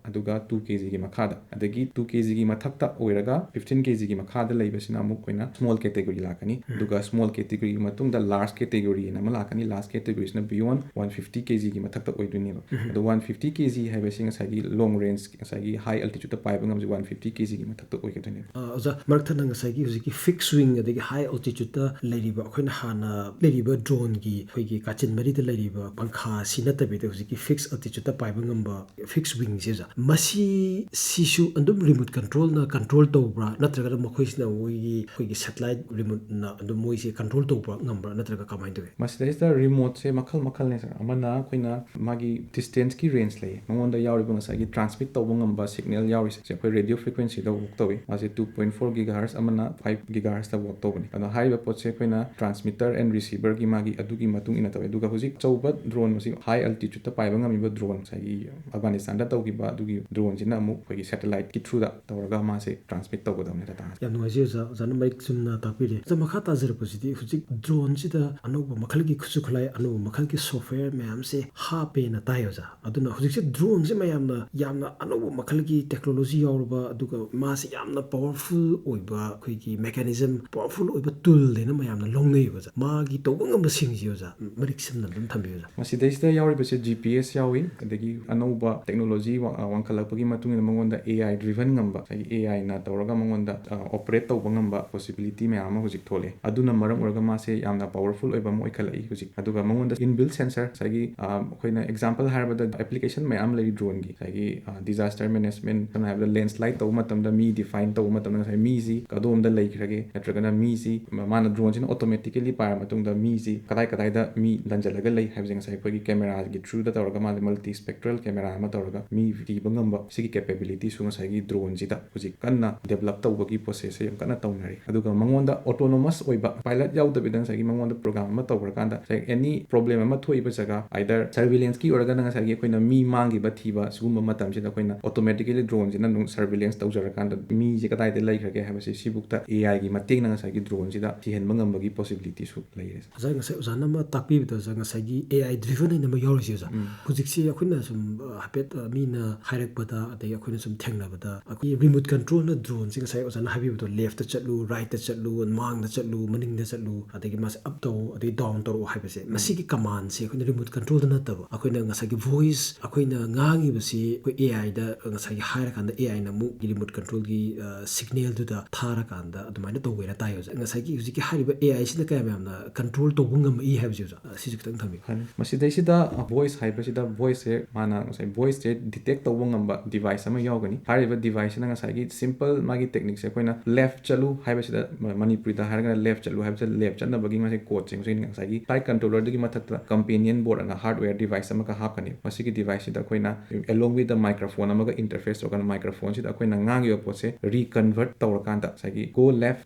ꯑꯗꯨꯒ two kgꯒꯤ ꯃꯈꯥꯗ꯫ ꯑꯗꯒꯤ two kgꯒꯤ ꯃꯊꯛꯇ ꯑꯣꯏꯔꯒ fifteen kgꯒꯤ ꯃꯈꯥꯗ ꯂꯩꯕꯁꯤꯅ ꯑꯃꯨꯛ ꯑꯩꯈꯣꯏꯅ small category ꯂꯥꯛꯀꯅꯤ꯫ ꯑꯗꯨꯒ small categoryꯒꯤ ꯃꯇꯨꯡꯗ large category ꯑꯅ ꯑꯃ ꯂꯥꯛꯀꯅꯤ꯫ Last category ꯁꯤꯅ beyond one fifty K G ꯒꯤ ꯃꯊꯛꯇ ꯑꯣꯏꯗꯣꯏꯅꯦꯕ꯫ ꯑꯗꯣ one fifty K G ꯍꯥꯏꯕꯁꯤ ꯉꯁꯥꯏꯒꯤ long range, ꯉꯁꯥꯏꯒꯤ high altitude ꯇ ꯄꯥꯏꯕ ꯉꯝꯕꯁꯦ one fifty K G ꯒꯤ ꯃꯊꯛꯇ ꯑꯣꯏꯒꯗꯣꯏꯅꯦꯕ꯫ ꯑ, ꯑꯣꯖꯥ, ꯃꯔꯛ ꯊꯠꯅ ꯉꯁꯥꯏꯒꯤ ꯍꯧꯖꯤꯛꯀꯤ fixed wing ꯑꯗꯒꯤ high altitude ꯇ ꯂꯩꯔꯤꯕ, ꯑꯩꯈꯣꯏꯅ ꯍꯥꯟꯅ ꯂꯩꯔꯤꯕ drone ꯒꯤ ꯑꯩꯈꯣꯏꯒꯤ ꯀꯥꯆꯤꯟ ꯃꯔꯤꯗ ꯂꯩꯔꯤꯕ ꯄꯪꯈꯥ ꯑꯁꯤ ꯅꯠꯇꯕꯤꯗ, ꯍꯧꯖꯤꯛꯀꯤ fixed altitude ꯇ ꯄꯥꯏꯕ ꯉꯝꯕ fixed wing ꯁꯦ, ꯑꯣꯖꯥ, ꯃꯁꯤ, ꯁꯤꯁꯨ ꯑꯗꯨꯝ remote control ꯅ control ꯇꯧꯕ꯭ꯔꯥ, ꯅꯠꯇ꯭ꯔꯒꯅ ꯃꯈꯣꯏꯁꯤꯅ ꯃꯣꯏꯒꯤ, ꯑꯩꯈꯣꯏꯒꯤ satellite remote ꯅ ꯑꯗꯨꯝ ꯃꯣꯏꯁꯦ control ꯇꯧꯕ ꯉꯝꯕ꯭ꯔꯥ, ꯅꯠꯇ꯭ꯔꯒ ꯀꯃꯥꯏꯅ ꯇꯧꯏ? ꯃꯁꯤꯗꯩꯁꯤꯗ remote ꯁꯦ ꯃꯈꯜ ꯃꯈꯜꯅꯦ, sir꯫ ꯑꯃꯅ ꯑꯩꯈꯣꯏꯅ ꯃꯥꯒꯤ distance ꯀꯤ range ꯂꯩꯌꯦ꯫ ꯃꯉꯣꯟꯗ ꯌꯥꯎꯔꯤꯕ ꯉꯁꯥꯏꯒꯤ transmit ꯇꯧꯕ ꯉꯝꯕ signal ꯌꯥꯎꯔꯤꯁꯦ, ꯑꯩꯈꯣꯏ radio frequency ꯗ work ꯇꯧꯏ꯫ ꯃꯥꯁꯦ two point four gigahertz, ꯑꯃꯅ five gigahertz ꯇ work ꯇꯧꯕꯅꯤ꯫ ꯑꯗꯣ ꯍꯥꯏꯔꯤꯕ ꯄꯣꯠꯁꯦ ꯑꯩꯈꯣꯏꯅ transmitter and receiver ꯒꯤ ꯃꯥꯒꯤ ꯑꯗꯨꯒꯤ ꯃꯇꯨꯡ ꯏꯟꯅ ꯇꯧꯋꯦ꯫ ꯑꯗꯨꯒ ꯍꯧꯖꯤꯛ ꯑꯆꯧꯕ drone, ꯃꯁꯤ high altitude ꯇ ꯄꯥꯏꯕ ꯉꯝꯃꯤꯕ drone, ꯉꯁꯥꯏꯒꯤ ꯑꯐꯒꯥꯅꯤꯁꯇꯥꯟꯗ ꯇꯧꯈꯤꯕ ꯑꯗꯨꯒꯤ drone ꯁꯤꯅ ꯑꯃꯨꯛ ꯑꯩꯈꯣꯏꯒꯤ satellite ꯀꯤ through ꯗ ꯇꯧꯔꯒ ꯃꯥꯁꯦ transmit ꯇꯧꯒꯗꯕꯅꯦ data ꯁꯦ꯫ ꯌꯥꯝ ꯅꯨꯡꯉꯥꯏꯖꯩ ꯑꯣꯖꯥ, ꯑꯣꯖꯥꯅ ꯃꯔꯤꯛ ꯆꯨꯝꯅ ꯇꯥꯛꯄꯤꯔꯦ꯫ ꯑꯣꯖꯥ, ꯃꯈꯥ ꯇꯥꯖꯔꯛꯄꯁꯤꯗꯤ, ꯍꯧꯖꯤꯛ drone ꯁꯤꯗ ꯑꯅꯧꯕ ꯃꯈꯜꯒꯤ ꯈꯨꯠꯁꯨ ꯈꯨꯠꯂꯥꯏ, ꯑꯅꯧꯕ ꯃꯈꯜꯒꯤ software ꯃꯌꯥꯝꯁꯦ ꯍꯥꯞꯄꯦꯅ ꯇꯥꯏ ꯑꯣꯖꯥ꯫ ꯑꯗꯨꯅ ꯍꯧꯖꯤꯛꯁꯦ drone ꯁꯦ ꯃꯌꯥꯝꯅ ꯌꯥꯝꯅ ꯑꯅꯧꯕ ꯃꯈꯜꯒꯤ technology ꯌꯥꯎꯔꯕ, ꯑꯗꯨꯒ ꯃꯥꯁꯦ ꯌꯥꯝꯅ powerful ꯑꯣꯏꯕ, ꯑꯩꯈꯣꯏꯒꯤ mechanism, powerful ꯑꯣꯏꯕ tool ꯍꯥꯏꯅ ꯃꯌꯥꯝꯅ ꯂꯧꯅꯩꯌꯦꯕ ꯑꯣꯖꯥ꯫ ꯃꯥꯒꯤ ꯇꯧꯕ ꯉꯝꯕꯁꯤꯡꯁꯦ ꯑꯣꯖꯥ, ꯃꯔꯤꯛ ꯆꯨꯝꯅ ꯑꯗꯨꯝ ꯊꯝꯕꯤꯌꯨ ꯑꯣꯖꯥ꯫ ꯃꯁꯤꯗꯩꯁꯤꯗ ꯌꯥꯎꯔꯤꯕꯁꯦ G P S ꯌꯥꯎꯏ, ꯑꯗꯒꯤ ꯑꯅꯧꯕ technology ꯋꯥ-, ꯋꯥꯡꯈꯠꯂꯛꯄꯒꯤ ꯃꯇꯨꯡ ꯏꯟꯅ ꯃꯉꯣꯟꯗ A I driven ꯉꯝꯕ, ꯉꯁꯥꯏꯒꯤ A I ꯅ ꯇꯧꯔꯒ ꯃꯉꯣꯟꯗ, ꯑ, operate ꯇꯧꯕ ꯉꯝꯕ possibility ꯃꯌꯥꯝ ꯑꯃ ꯍꯧꯖꯤꯛ ꯊꯣꯛꯂꯛꯑꯦ꯫ ꯑꯗꯨꯅ ꯃꯔꯝ ꯑꯣꯏꯔꯒ ꯃꯥꯁꯦ ꯌꯥꯝꯅ powerful ꯑꯣꯏꯕ ꯑꯃ ꯑꯣꯏꯈꯠꯂꯛꯏ ꯍꯧꯖꯤꯛ꯫ ꯑꯗꯨꯒ ꯃꯉꯣꯟꯗ inbuilt sensor, ꯉꯁꯥꯏꯒꯤ, ꯑ, ꯑꯩꯈꯣꯏꯅ example ꯍꯥꯏꯔꯕꯗ application ꯃꯌꯥꯝ ꯂꯩꯔꯤ drone ꯒꯤ, ꯉꯁꯥꯏꯒꯤ, ꯑ, disaster management, ꯁꯝꯅ ꯍꯥꯏꯔꯕꯗ landslide ꯇꯧꯕ ꯃꯇꯝꯗ, ꯃꯤ define ꯇꯧꯕ ꯃꯇꯝꯗ, ꯉꯁꯥꯏ ꯃꯤꯁꯤ ꯀꯗꯣꯝꯗ ꯂꯩꯈ꯭ꯔꯒꯦ, ꯅꯠꯇ꯭ꯔꯒꯅ ꯃꯤꯁꯤ ꯃ-, ꯃꯥꯅ drone ꯁꯤꯅ automatically ꯄꯥꯏꯔ ꯃꯇꯨꯡꯗ ꯃꯤꯁꯤ ꯀꯗꯥꯏ ꯀꯗꯥꯏꯗ ꯃꯤ ꯂꯟꯖꯜꯂꯒ ꯂꯩ ꯍꯥꯏꯕꯁꯦ ꯉꯁꯥꯏ ꯑꯩꯈꯣꯏꯒꯤ camera ꯒꯤ through ꯗ ꯇꯧꯔꯒ ꯃꯥꯁꯦ multispectral camera ꯑꯃ ꯇꯧꯔꯒ ꯃꯤ ꯊꯤꯕ ꯉꯝꯕ, ꯁꯤꯒꯤ capability ꯁꯨ ꯉꯁꯥꯏꯒꯤ drone ꯁꯤꯗ ꯍꯧꯖꯤꯛ ꯀꯟꯅ develop ꯇꯧꯕꯒꯤ process ꯁꯦ ꯌꯥꯝ ꯀꯟꯅ ꯇꯧꯅꯔꯤ꯫ ꯑꯗꯨꯒ ꯃꯉꯣꯟꯗ autonomous ꯑꯣꯏꯕ, pilot ꯌꯥꯎꯗꯕꯤꯗ ꯉꯁꯥꯏꯒꯤ ꯃꯉꯣꯟꯗ program ꯑꯃ ꯇꯧꯈ꯭ꯔꯀꯥꯟꯗ, ꯉꯁꯥꯏ any problem ꯑꯃ ꯊꯣꯛꯏꯕ ꯖꯒꯥ, either surveillance ꯀꯤ ꯑꯣꯏꯔꯒꯅ ꯉꯁꯥꯏꯒꯤ ꯑꯩꯈꯣꯏꯅ ꯃꯤ ꯃꯥꯡꯈꯤꯕ ꯊꯤꯕ, ꯁꯤꯒꯨꯝꯕ ꯃꯇꯝꯁꯤꯗ ꯑꯩꯈꯣꯏꯅ automatically drone ꯁꯤꯅ ꯑꯗꯨꯝ surveillance ꯇꯧꯖꯔꯀꯥꯟꯗ ꯃꯤꯁꯦ ꯀꯗꯥꯏꯗ ꯂꯩꯈ꯭ꯔꯒꯦ ꯍꯥꯏꯕꯁꯤ ꯁꯤꯕꯨꯛꯇ A I ꯒꯤ ꯃꯇꯦꯡꯅ ꯉꯁꯥꯏꯒꯤ drone ꯁꯤꯗ ꯊꯤꯍꯟꯕ ꯉꯝꯕꯒꯤ possibility ꯁꯨ ꯂꯩꯔꯦ꯫ ꯑꯣꯖꯥ, ꯉꯁꯥꯏ ꯑꯣꯖꯥꯅ ꯑꯃ ꯇꯥꯛꯄꯤꯕꯗ, ꯑꯣꯖꯥ, ꯉꯁꯥꯏꯒꯤ A I driven ꯍꯥꯏꯅ ꯑꯃ ꯌꯥꯎꯔꯤꯁꯦ, ꯑꯣꯖꯥ, ꯍꯧꯖꯤꯛꯁꯤ ꯑꯩꯈꯣꯏꯅ ꯁꯨꯝ, ꯑ, ꯍꯥꯏꯐꯦꯠ, ꯑ, ꯃꯤꯅ ꯍꯥꯏꯔꯛꯄꯗ, ꯑꯗꯒꯤ ꯑꯩꯈꯣꯏꯅ ꯁꯨꯝ ꯊꯦꯡꯅꯕꯗ, ꯑꯩꯈꯣꯏꯒꯤ remote control ꯅ drone ꯁꯦ ꯉꯁꯥꯏ ꯑꯣꯖꯥꯅ ꯍꯥꯏꯕꯤꯕꯗꯣ, left ꯇ ꯆꯠꯂꯨ, right ꯇ ꯆꯠꯂꯨ, ꯃꯥꯡꯗ ꯆꯠꯂꯨ, ꯃꯅꯤꯡꯗ ꯆꯠꯂꯨ, ꯑꯗꯒꯤ ꯃꯥꯁꯦ up down ꯇꯧ, ꯑꯗꯩ down ꯇꯧꯔꯛꯑꯣ ꯍꯥꯏꯕꯁꯦ, ꯃꯁꯤꯒꯤ command ꯁꯦ ꯑꯩꯈꯣꯏꯅ remote control ꯗ ꯅꯠꯇꯕ, ꯑꯩꯈꯣꯏꯅ ꯉꯁꯥꯏꯒꯤ voice, ꯑꯩꯈꯣꯏꯅ ꯉꯥꯡꯉꯤꯕꯁꯤ ꯑꯩꯈꯣꯏ A I ꯗ ꯉꯁꯥꯏꯒꯤ ꯍꯥꯏꯔꯀꯥꯟꯗ A I ꯅ ꯑꯃꯨꯛ remote control ꯒꯤ, ꯑ, signal ꯗꯨꯗ ꯊꯥꯔꯀꯥꯟꯗ ꯑꯗꯨꯃꯥꯏꯅ ꯇꯧꯕꯩꯅ ꯇꯥꯏ ꯑꯣꯖꯥ꯫ ꯉꯁꯥꯏꯒꯤ ꯍꯧꯖꯤꯛꯀꯤ ꯍꯥꯏꯔꯤꯕ A I ꯁꯤꯅ ꯀꯌꯥꯝ ꯌꯥꯝꯅ control ꯇꯧꯕ ꯉꯝꯃꯛꯏ ꯍꯥꯏꯕꯁꯦ ꯑꯣꯖꯥ, ꯑ, ꯁꯤꯁꯨ ꯈꯤꯇꯪ ꯊꯝꯕꯤꯌꯨ꯫ ꯐꯅꯤ꯫ ꯃꯁꯤꯗꯩꯁꯤꯗ, ꯑ, voice ꯍꯥꯏꯕꯁꯤꯗ, voice ꯁꯦ ꯃꯥꯅ ꯉꯁꯥꯏ voice ꯁꯦ detect ꯇꯧꯕ ꯉꯝꯕ device ꯑꯃ ꯌꯥꯎꯒꯅꯤ꯫ ꯍꯥꯏꯔꯤꯕ device ꯁꯤꯅ ꯉꯁꯥꯏꯒꯤ simple ꯃꯥꯒꯤ technique ꯁꯦ ꯑꯩꯈꯣꯏꯅ left ꯆꯠꯂꯨ ꯍꯥꯏꯕꯁꯤꯗ, ꯃ-, ꯃꯅꯤꯄꯨꯔꯤꯗ ꯍꯥꯏꯔꯒꯅ left ꯆꯠꯂꯨ ꯍꯥꯏꯕꯁꯤꯗ left ꯆꯠꯅꯕꯒꯤ ꯃꯁꯤ code ꯁꯦ ꯉꯁꯥꯏ ꯉꯁꯥꯏꯒꯤ flight controller ꯗꯨꯒꯤ ꯃꯊꯛꯇ companion board ꯑꯅ hardware device ꯑꯃꯒ ꯍꯥꯞꯀꯅꯤ꯫ ꯃꯁꯤꯒꯤ device ꯁꯤꯗ ꯑꯩꯈꯣꯏꯅ along with the microphone ꯑꯃꯒ interface ꯇꯧꯔꯀꯥꯟꯗ microphone ꯁꯤꯗ ꯑꯩꯈꯣꯏꯅ ꯉꯥꯡꯉꯤꯕ ꯄꯣꯠꯁꯦ reconvert ꯇꯧꯔꯀꯥꯟꯗ ꯉꯁꯥꯏꯒꯤ go left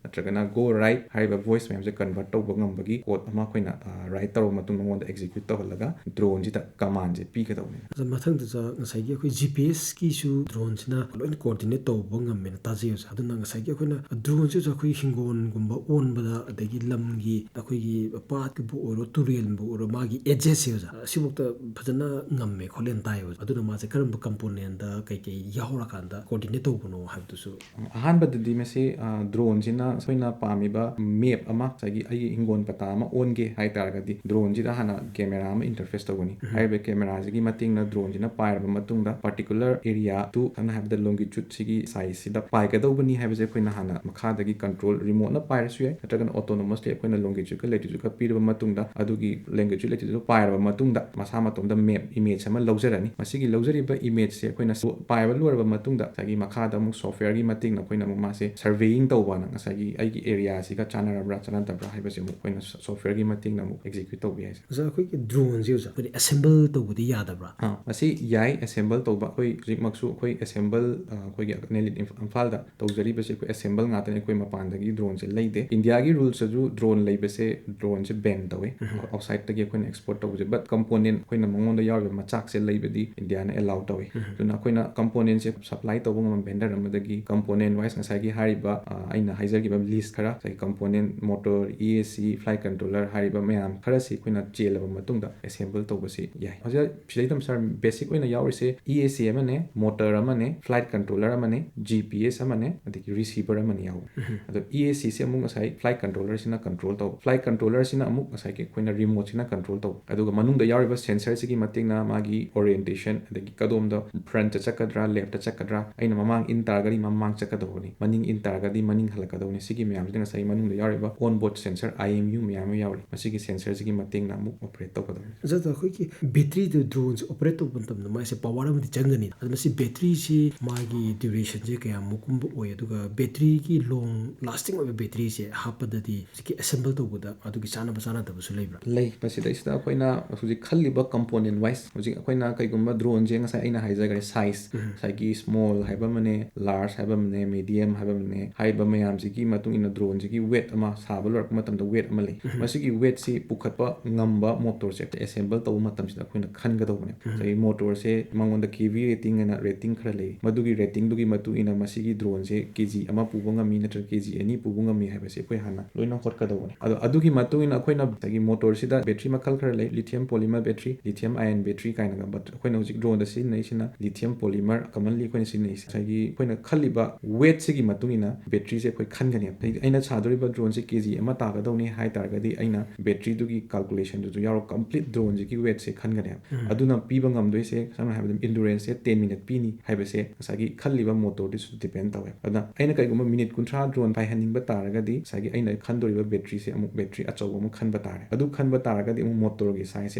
ꯅꯠꯇ꯭ꯔꯒꯅ go right ꯍꯥꯏꯔꯤꯕ voice ꯃꯌꯥꯝꯁꯦ convert ꯇꯧꯕ ꯉꯝꯕꯒꯤ code ꯑꯃ ꯑꯩꯈꯣꯏꯅ, ꯑ, write ꯇꯧꯔꯕ ꯃꯇꯨꯡ ꯃꯉꯣꯟꯗ execute ꯇꯧꯍꯜꯂꯒ drone ꯁꯤꯗ command ꯁꯦ ꯄꯤꯒꯗꯧꯕꯅꯤ꯫ ꯑꯗ ꯃꯊꯪꯗꯁꯨ ꯉꯁꯥꯏꯒꯤ ꯑꯩꯈꯣꯏ G P S ꯀꯤꯁꯨ drone ꯁꯤꯅ ꯂꯣꯏꯅ coordinate ꯇꯧꯕ ꯉꯝꯃꯦꯅ ꯇꯥꯖꯩ ꯑꯣꯖꯥ꯫ ꯑꯗꯨꯅ ꯉꯁꯥꯏꯒꯤ ꯑꯩꯈꯣꯏꯅ drone ꯁꯤꯁꯨ ꯑꯩꯈꯣꯏ ꯍꯤꯡꯒꯣꯜꯒꯨꯝꯕ ꯑꯣꯟꯕꯗ, ꯑꯗꯒꯤ ꯂꯝꯒꯤ ꯑꯩꯈꯣꯏꯒꯤ ꯄꯥꯠꯀꯤꯕꯨ ꯑꯣꯏꯔꯣ, ꯇꯨꯔꯦꯜꯕꯨ ꯑꯣꯏꯔꯣ, ꯃꯥꯒꯤ edges ꯁꯦ ꯑꯣꯖꯥ, ꯑꯁꯤꯐꯥꯎꯗ ꯐꯖꯅ ꯉꯝꯃꯦ ꯈꯣꯠꯂꯦꯅ ꯇꯥꯏ ꯑꯣꯖꯥ꯫ ꯑꯗꯨꯅ ꯃꯥꯁꯦ ꯀꯔꯝꯕ component ꯗ ꯀꯩꯀꯩ ꯌꯥꯎꯔꯀꯥꯟꯗ coordinate ꯇꯧꯕꯅꯣ ꯍꯥꯏꯕꯗꯨꯁꯨ꯫ ꯑꯍꯥꯟꯕꯗꯗꯤ ꯃꯁꯤ, ꯑ, drone ꯁꯤꯅ ꯑꯩꯈꯣꯏꯅ ꯄꯥꯝꯃꯤꯕ map ꯑꯃ, ꯉꯁꯥꯏꯒꯤ ꯑꯩꯒꯤ ꯍꯤꯡꯒꯣꯜ ꯄꯇꯥ ꯑꯃ ꯑꯣꯟꯒꯦ ꯍꯥꯏ ꯇꯥꯔꯒꯗꯤ, drone ꯁꯤꯗ ꯍꯥꯟꯅ camera ꯑꯃ interface ꯇꯧꯒꯅꯤ꯫ ꯎꯝ꯫ ꯍꯥꯏꯔꯤꯕ camera ꯁꯤꯒꯤ ꯃꯇꯦꯡꯅ drone ꯁꯤꯅ ꯄꯥꯏꯔꯕ ꯃꯇꯨꯡꯗ, particular area ꯗꯨ, ꯁꯝꯅ ꯍꯥꯏꯔꯕꯗ longitude ꯁꯤꯒꯤ size ꯁꯤꯗ ꯄꯥꯏꯒꯗꯧꯕꯅꯤ ꯍꯥꯏꯕꯁꯦ ꯑꯩꯈꯣꯏꯅ ꯍꯥꯟꯅ ꯃꯈꯥꯗꯒꯤ control remote ꯅ ꯄꯥꯏꯔꯁꯨ ꯌꯥꯏ, ꯅꯠꯇ꯭ꯔꯒꯅ autonomously ꯑꯩꯈꯣꯏꯅ longitude ꯀ latitude ꯀ ꯄꯤꯔꯕ ꯃꯇꯨꯡꯗ, ꯑꯗꯨꯒꯤ longitude latitude ꯗꯨ ꯄꯥꯏꯔꯕ ꯃꯇꯨꯡꯗ, ꯃꯁꯥ ꯃꯇꯣꯝꯗ map image ꯑꯃ ꯂꯧꯖꯔꯅꯤ꯫ ꯃꯁꯤꯒꯤ ꯂꯧꯖꯔꯤꯕ image ꯁꯦ ꯑꯩꯈꯣꯏꯅ ꯁꯨ-, ꯄꯥꯏꯕ ꯂꯣꯏꯔꯕ ꯃꯇꯨꯡꯗ, ꯉꯁꯥꯏꯒꯤ ꯃꯈꯥꯗ ꯑꯃꯨꯛ software ꯒꯤ ꯃꯇꯦꯡꯅ ꯑꯩꯈꯣꯏꯅ ꯑꯃꯨꯛ ꯃꯥꯁꯦ surveying ꯇꯧꯕꯅ, ꯉꯁꯥꯏꯒꯤ ꯑꯩꯒꯤ area ꯁꯤꯒ ꯆꯥꯟꯅꯔꯕ꯭ꯔꯥ ꯆꯥꯟꯅꯗꯕ꯭ꯔꯥ ꯍꯥꯏꯕꯁꯦ ꯑꯃꯨꯛ ꯑꯩꯈꯣꯏꯅ ꯁ-, software ꯒꯤ ꯃꯇꯦꯡꯅ ꯑꯃꯨꯛ execute ꯇꯧꯕ ꯌꯥꯏ꯫ ꯑꯣꯖꯥ, ꯑꯩꯈꯣꯏꯒꯤ drone ꯁꯦ ꯑꯣꯖꯥ, ꯑꯩꯈꯣꯏꯅ assemble ꯇꯧꯕꯗꯤ ꯌꯥꯗꯕ꯭ꯔꯥ? ꯑꯥ, ꯃꯁꯤ ꯌꯥꯏ, assemble ꯇꯧꯕ꯫ ꯑꯩꯈꯣꯏ ꯍꯧꯖꯤꯛꯃꯛꯁꯨ ꯑꯩꯈꯣꯏ assemble, ꯑ, ꯑꯩꯈꯣꯏꯒꯤ ꯅꯦꯂꯤꯠ ꯏꯝꯐ-, ꯏꯝꯐꯥꯜꯗ ꯇꯧꯖꯔꯤꯕꯁꯦ ꯑꯩꯈꯣꯏ assemble ꯉꯥꯛꯇꯅꯤ, ꯑꯩꯈꯣꯏ ꯃꯄꯥꯟꯗꯒꯤ drone ꯁꯦ ꯂꯩꯗꯦ꯫ ꯏꯟꯗꯤꯌꯥꯒꯤ rules ꯇꯁꯨ drone ꯂꯩꯕꯁꯦ, drone ꯁꯦ ban ꯇꯧꯋꯦ, ꯎꯝ꯫ Outside ꯇꯒꯤ ꯑꯩꯈꯣꯏꯅ export ꯇꯧꯕꯁꯦ꯫ But component ꯑꯩꯈꯣꯏꯅ ꯃꯉꯣꯟꯗ ꯌꯥꯎꯔꯤꯕ ꯃꯆꯥꯛꯁꯦ ꯂꯩꯕꯗꯤ ꯏꯟꯗꯤꯌꯥꯅ allow ꯇꯧꯋꯦ꯫ ꯎꯝ꯫ ꯑꯗꯨꯅ ꯑꯩꯈꯣꯏꯅ component ꯁꯦ supply ꯇꯧꯕ ꯉꯝꯕ vendor ꯑꯃꯗꯒꯤ component wise ꯉꯁꯥꯏꯒꯤ ꯍꯥꯏꯔꯤꯕ, ꯑ, ꯑꯩꯅ ꯍꯥꯏꯖꯈꯤꯕ list ꯈꯔ, ꯉꯁꯥꯏꯒꯤ component, motor, E A C, flight controller ꯍꯥꯏꯔꯤꯕ ꯃꯌꯥꯝ ꯈꯔꯁꯤ ꯑꯩꯈꯣꯏꯅ ꯆꯦꯜꯂꯕ ꯃꯇꯨꯡꯗ assemble ꯇꯧꯕꯁꯤ ꯌꯥꯏ꯫ ꯍꯧꯖꯤꯛ ꯁꯤꯗꯩꯗ sir basic ꯑꯣꯏꯅ ꯌꯥꯎꯔꯤꯁꯦ E A C ꯑꯃꯅꯦ, motor ꯑꯃꯅꯦ, flight controller ꯑꯃꯅꯦ, G P S ꯑꯃꯅꯦ, ꯑꯗꯒꯤ receiver ꯑꯃꯅꯦ ꯌꯥꯎꯋꯦ꯫ ꯎꯝ꯫ ꯑꯗꯣ E A C ꯁꯦ ꯑꯃꯨꯛ ꯉꯁꯥꯏ flight controller ꯁꯤꯅ control ꯇꯧꯕ꯫ Flight controller ꯀꯟꯇ꯭ꯔꯣꯂꯔꯁꯤꯅ ꯑꯃꯨꯛ ꯉꯁꯥꯏꯒꯤ ꯑꯩꯈꯣꯏꯅ ꯔꯤꯃꯣꯠꯁꯤꯅ ꯀꯟꯇ꯭ꯔꯣꯜ ꯇꯧꯕ꯫ ꯑꯗꯨꯒ ꯃꯅꯨꯡꯗ ꯌꯥꯎꯔꯤꯕ ꯁꯦꯟꯁꯔꯁꯤꯒꯤ ꯃꯇꯦꯡꯅ ꯃꯥꯒꯤ ꯑꯣꯔꯤꯌꯦꯟꯇꯦꯁꯟ, ꯑꯗꯒꯤ ꯀꯗꯣꯝꯗ, ꯐ꯭ꯔꯟꯠꯇ ꯆꯠꯀꯗ꯭ꯔꯥ, ꯂꯦꯐꯇ ꯆꯠꯀꯗ꯭ꯔꯥ, ꯑꯩꯅ ꯃꯃꯥꯡ ꯏꯟ ꯇꯥꯔꯒꯗꯤ ꯃꯃꯥꯡ ꯆꯠꯀꯗꯧꯕꯅꯤ, ꯃꯅꯤꯡ ꯏꯟ ꯇꯥꯔꯒꯗꯤ ꯃꯅꯤꯡ ꯍꯜꯂꯛꯀꯗꯧꯕꯅꯤ꯫ ꯁꯤꯒꯤ ꯃꯌꯥꯝꯁꯤꯗ ꯉꯁꯥꯏ ꯃꯅꯨꯡꯗ ꯌꯥꯎꯔꯤꯕ ꯑꯣꯟ ꯕꯣꯔꯗ ꯁꯦꯟꯁꯔ, ꯑꯥꯏ ꯑꯦꯝ ꯌꯨ, ꯃꯌꯥꯝ ꯑꯃ ꯌꯥꯎꯔꯤ꯫ ꯃꯁꯤꯒꯤ ꯁꯦꯟꯁꯔꯁꯤꯒꯤ ꯃꯇꯦꯡꯅ ꯑꯃꯨꯛ ꯑꯣꯄꯔꯦꯠ ꯇꯧꯒꯗꯧꯕꯅꯤ꯫ ꯑꯣꯖꯥ, ꯑꯗꯣ ꯑꯩꯈꯣꯏꯒꯤ ꯕꯦꯇ꯭ꯔꯤꯗꯨ, ꯗ꯭ꯔꯣꯟꯁꯦ ꯑꯣꯄꯔꯦꯠ ꯇꯧꯕ ꯃꯇꯝꯗ ꯃꯥꯏꯁꯦ ꯄꯋꯥꯔ ꯑꯃꯗꯤ ꯆꯪꯒꯅꯤ꯫ ꯑꯗꯣ ꯃꯁꯤ ꯕꯦꯇ꯭ꯔꯤꯁꯤ ꯃꯥꯒꯤ ꯗ꯭ꯌꯨꯔꯦꯁꯟꯁꯦ ꯀꯌꯥꯃꯨꯛꯀꯨꯝꯕ ꯑꯣꯏ, ꯑꯗꯨꯒ ꯕꯦꯇ꯭ꯔꯤꯒꯤ ꯂꯣꯡ ꯂꯥꯁꯇꯤꯡ ꯑꯣꯏꯕ ꯕꯦꯇ꯭ꯔꯤꯁꯦ ꯍꯥꯞꯄꯗꯗꯤ ꯍꯧꯖꯤꯛꯀꯤ ꯑꯦꯁꯦꯝꯕꯜ ꯇꯧꯕꯗ ꯑꯗꯨꯒꯤ ꯆꯥꯟꯅꯕ ꯆꯥꯟꯅꯗꯕꯁꯨ ꯂꯩꯕ꯭ꯔꯥ? ꯂꯩ꯫ ꯃꯁꯤꯗꯩꯁꯤꯗ ꯑꯩꯈꯣꯏꯅ ꯍꯧꯖꯤꯛ ꯈꯜꯂꯤꯕ ꯀꯝꯄꯣꯅꯦꯟ ꯋꯥꯏꯁ, ꯍꯧꯖꯤꯛ ꯑꯩꯈꯣꯏꯅ ꯀꯩꯒꯨꯝꯕ ꯗ꯭ꯔꯣꯟꯁꯦ ꯉꯁꯥꯏ ꯑꯩꯅ ꯍꯥꯏꯖꯈ꯭ꯔꯦ, ꯁꯥꯏꯖ, ꯉꯁꯥꯏꯒꯤ ꯁ꯭ꯃꯣꯜ ꯍꯥꯏꯕ ꯑꯃꯅꯦ, ꯂꯥꯔꯖ ꯍꯥꯏꯕ ꯑꯃꯅꯦ, ꯃꯤꯗꯤꯌꯝ ꯍꯥꯏꯕ ꯑꯃꯅꯦ, ꯍꯥꯏꯔꯤꯕ ꯃꯌꯥꯝꯁꯤꯒꯤ ꯃꯇꯨꯡ ꯏꯟꯅ ꯗ꯭ꯔꯣꯟꯁꯤꯒꯤ ꯋꯦꯠ ꯑꯃ ꯁꯥꯕ ꯂꯣꯏꯔꯛꯄ ꯃꯇꯝꯗ ꯋꯦꯠ ꯑꯃ ꯂꯩ꯫ ꯃꯁꯤꯒꯤ ꯋꯦꯠꯁꯤ ꯄꯨꯈꯠꯄ ꯉꯝꯕ ꯃꯣꯇꯣꯔꯁꯦ ꯑꯦꯁꯦꯝꯕꯜ ꯇꯧꯕ ꯃꯇꯝꯁꯤꯗ ꯑꯩꯈꯣꯏꯅ ꯈꯟꯒꯗꯧꯕꯅꯦ꯫ ꯉꯁꯥꯏꯒꯤ ꯃꯣꯇꯣꯔꯁꯦ ꯃꯉꯣꯟꯗ ꯀꯦ ꯚꯤ ꯔꯦꯇꯤꯡ ꯍꯥꯏꯅ ꯔꯦꯇꯤꯡ ꯈꯔ ꯂꯩ꯫ ꯃꯗꯨꯒꯤ ꯔꯦꯇꯤꯡꯗꯨꯒꯤ ꯃꯇꯨꯡ ꯏꯟꯅ ꯃꯁꯤꯒꯤ ꯗ꯭ꯔꯣꯟꯁꯦ ꯀꯦ ꯖꯤ ꯑꯃ ꯄꯨꯕ ꯉꯝꯃꯤ ꯅꯠꯇ꯭ꯔꯒ ꯀꯦ ꯖꯤ ꯑꯅꯤ ꯄꯨꯕ ꯉꯝꯃꯤ ꯍꯥꯏꯕꯁꯦ ꯑꯩꯈꯣꯏ ꯍꯥꯟꯅ ꯂꯣꯏꯅ ꯍꯣꯠꯀꯗꯧꯕꯅꯦ꯫ ꯑꯗꯣ ꯑꯗꯨꯒꯤ ꯃꯇꯨꯡ ꯏꯟꯅ ꯑꯩꯈꯣꯏꯅ ꯉꯁꯥꯏꯒꯤ ꯃꯣꯇꯣꯔꯁꯤꯗ ꯕꯦꯇ꯭ꯔꯤ ꯃꯈꯜ ꯈꯔ ꯂꯩ, ꯂꯤꯊꯤꯌꯝ ꯄꯣꯂꯤꯃꯔ ꯕꯦꯇ꯭ꯔꯤ, ꯂꯤꯊꯤꯌꯝ ꯑꯥꯏꯑꯟ ꯕꯦꯇ꯭ꯔꯤ ꯀꯥꯏꯅꯒ꯫ But ꯑꯩꯈꯣꯏꯅ ꯍꯧꯖꯤꯛ ꯗ꯭ꯔꯣꯟꯗ ꯁꯤꯖꯤꯟꯅꯔꯤꯁꯤꯅ ꯂꯤꯊꯤꯌꯝ ꯄꯣꯂꯤꯃꯔ, ꯀꯃꯟꯂꯤ ꯑꯩꯈꯣꯏꯅ ꯁꯤꯖꯤꯟꯅꯔꯤꯁꯦ꯫ ꯉꯁꯥꯏꯒꯤ ꯑꯩꯈꯣꯏꯅ ꯈꯜꯂꯤꯕ ꯋꯦꯠꯁꯤꯒꯤ ꯃꯇꯨꯡ ꯏꯟꯅ ꯕꯦꯇ꯭ꯔꯤꯁꯦ ꯑꯩꯈꯣꯏ ꯈꯟꯒꯅꯤ꯫ ꯑꯩ-, ꯑꯩꯅ ꯁꯥꯗꯣꯔꯤꯕ ꯗ꯭ꯔꯣꯟꯁꯦ ꯀꯦ ꯖꯤ ꯑꯃ ꯇꯥꯒꯗꯧꯅꯤ ꯍꯥꯏ ꯇꯥꯔꯒꯗꯤ, ꯑꯩꯅ ꯕꯦꯇ꯭ꯔꯤꯗꯨꯒꯤ ꯀꯥꯜꯀꯨꯂꯦꯁꯟꯗꯨꯁꯨ ꯌꯥꯎꯔꯒ ꯀꯝꯄ꯭ꯂꯤꯠ ꯗ꯭ꯔꯣꯟꯁꯤꯒꯤ ꯋꯦꯠꯁꯦ ꯈꯟꯒꯅꯦꯕ꯫ ꯑꯗꯨꯅ ꯄꯤꯕ ꯉꯝꯗꯣꯏꯁꯦ, ꯁꯝꯅ ꯍꯥꯏꯔꯕꯗ, ꯏꯟꯗꯨꯔꯦꯟꯁꯁꯦ ꯇꯦꯟ ꯃꯤꯅꯠ ꯄꯤꯅꯤ ꯍꯥꯏꯕꯁꯦ ꯉꯁꯥꯏꯒꯤ ꯈꯜꯂꯤꯕ ꯃꯣꯇꯣꯔꯗꯨꯁꯨ ꯗꯤꯄꯦꯟ ꯇꯧꯋꯦ꯫ ꯑꯗꯨꯅ ꯑꯩꯅ ꯀꯩꯒꯨꯝꯕ ꯃꯤꯅꯤꯠ ꯀꯨꯟꯊ꯭ꯔꯥ ꯗ꯭ꯔꯣꯟ ꯄꯥꯏꯍꯟꯅꯤꯡꯕ ꯇꯥꯔꯒꯗꯤ, ꯉꯁꯥꯏꯒꯤ ꯑꯩꯅ ꯈꯟꯗꯣꯔꯤꯕ ꯕꯦꯇ꯭ꯔꯤꯁꯦ ꯑꯃꯨꯛ ꯕꯦꯇ꯭ꯔꯤ ꯑꯆꯧꯕ ꯑꯃꯨꯛ ꯈꯟꯕ ꯇꯥꯔꯦ꯫ ꯑꯗꯨ ꯈꯟꯕ ꯇꯥꯔꯒꯗꯤ ꯑꯃꯨꯛ ꯃꯣꯇꯣꯔꯒꯤ ꯁꯥꯏꯖꯁꯦ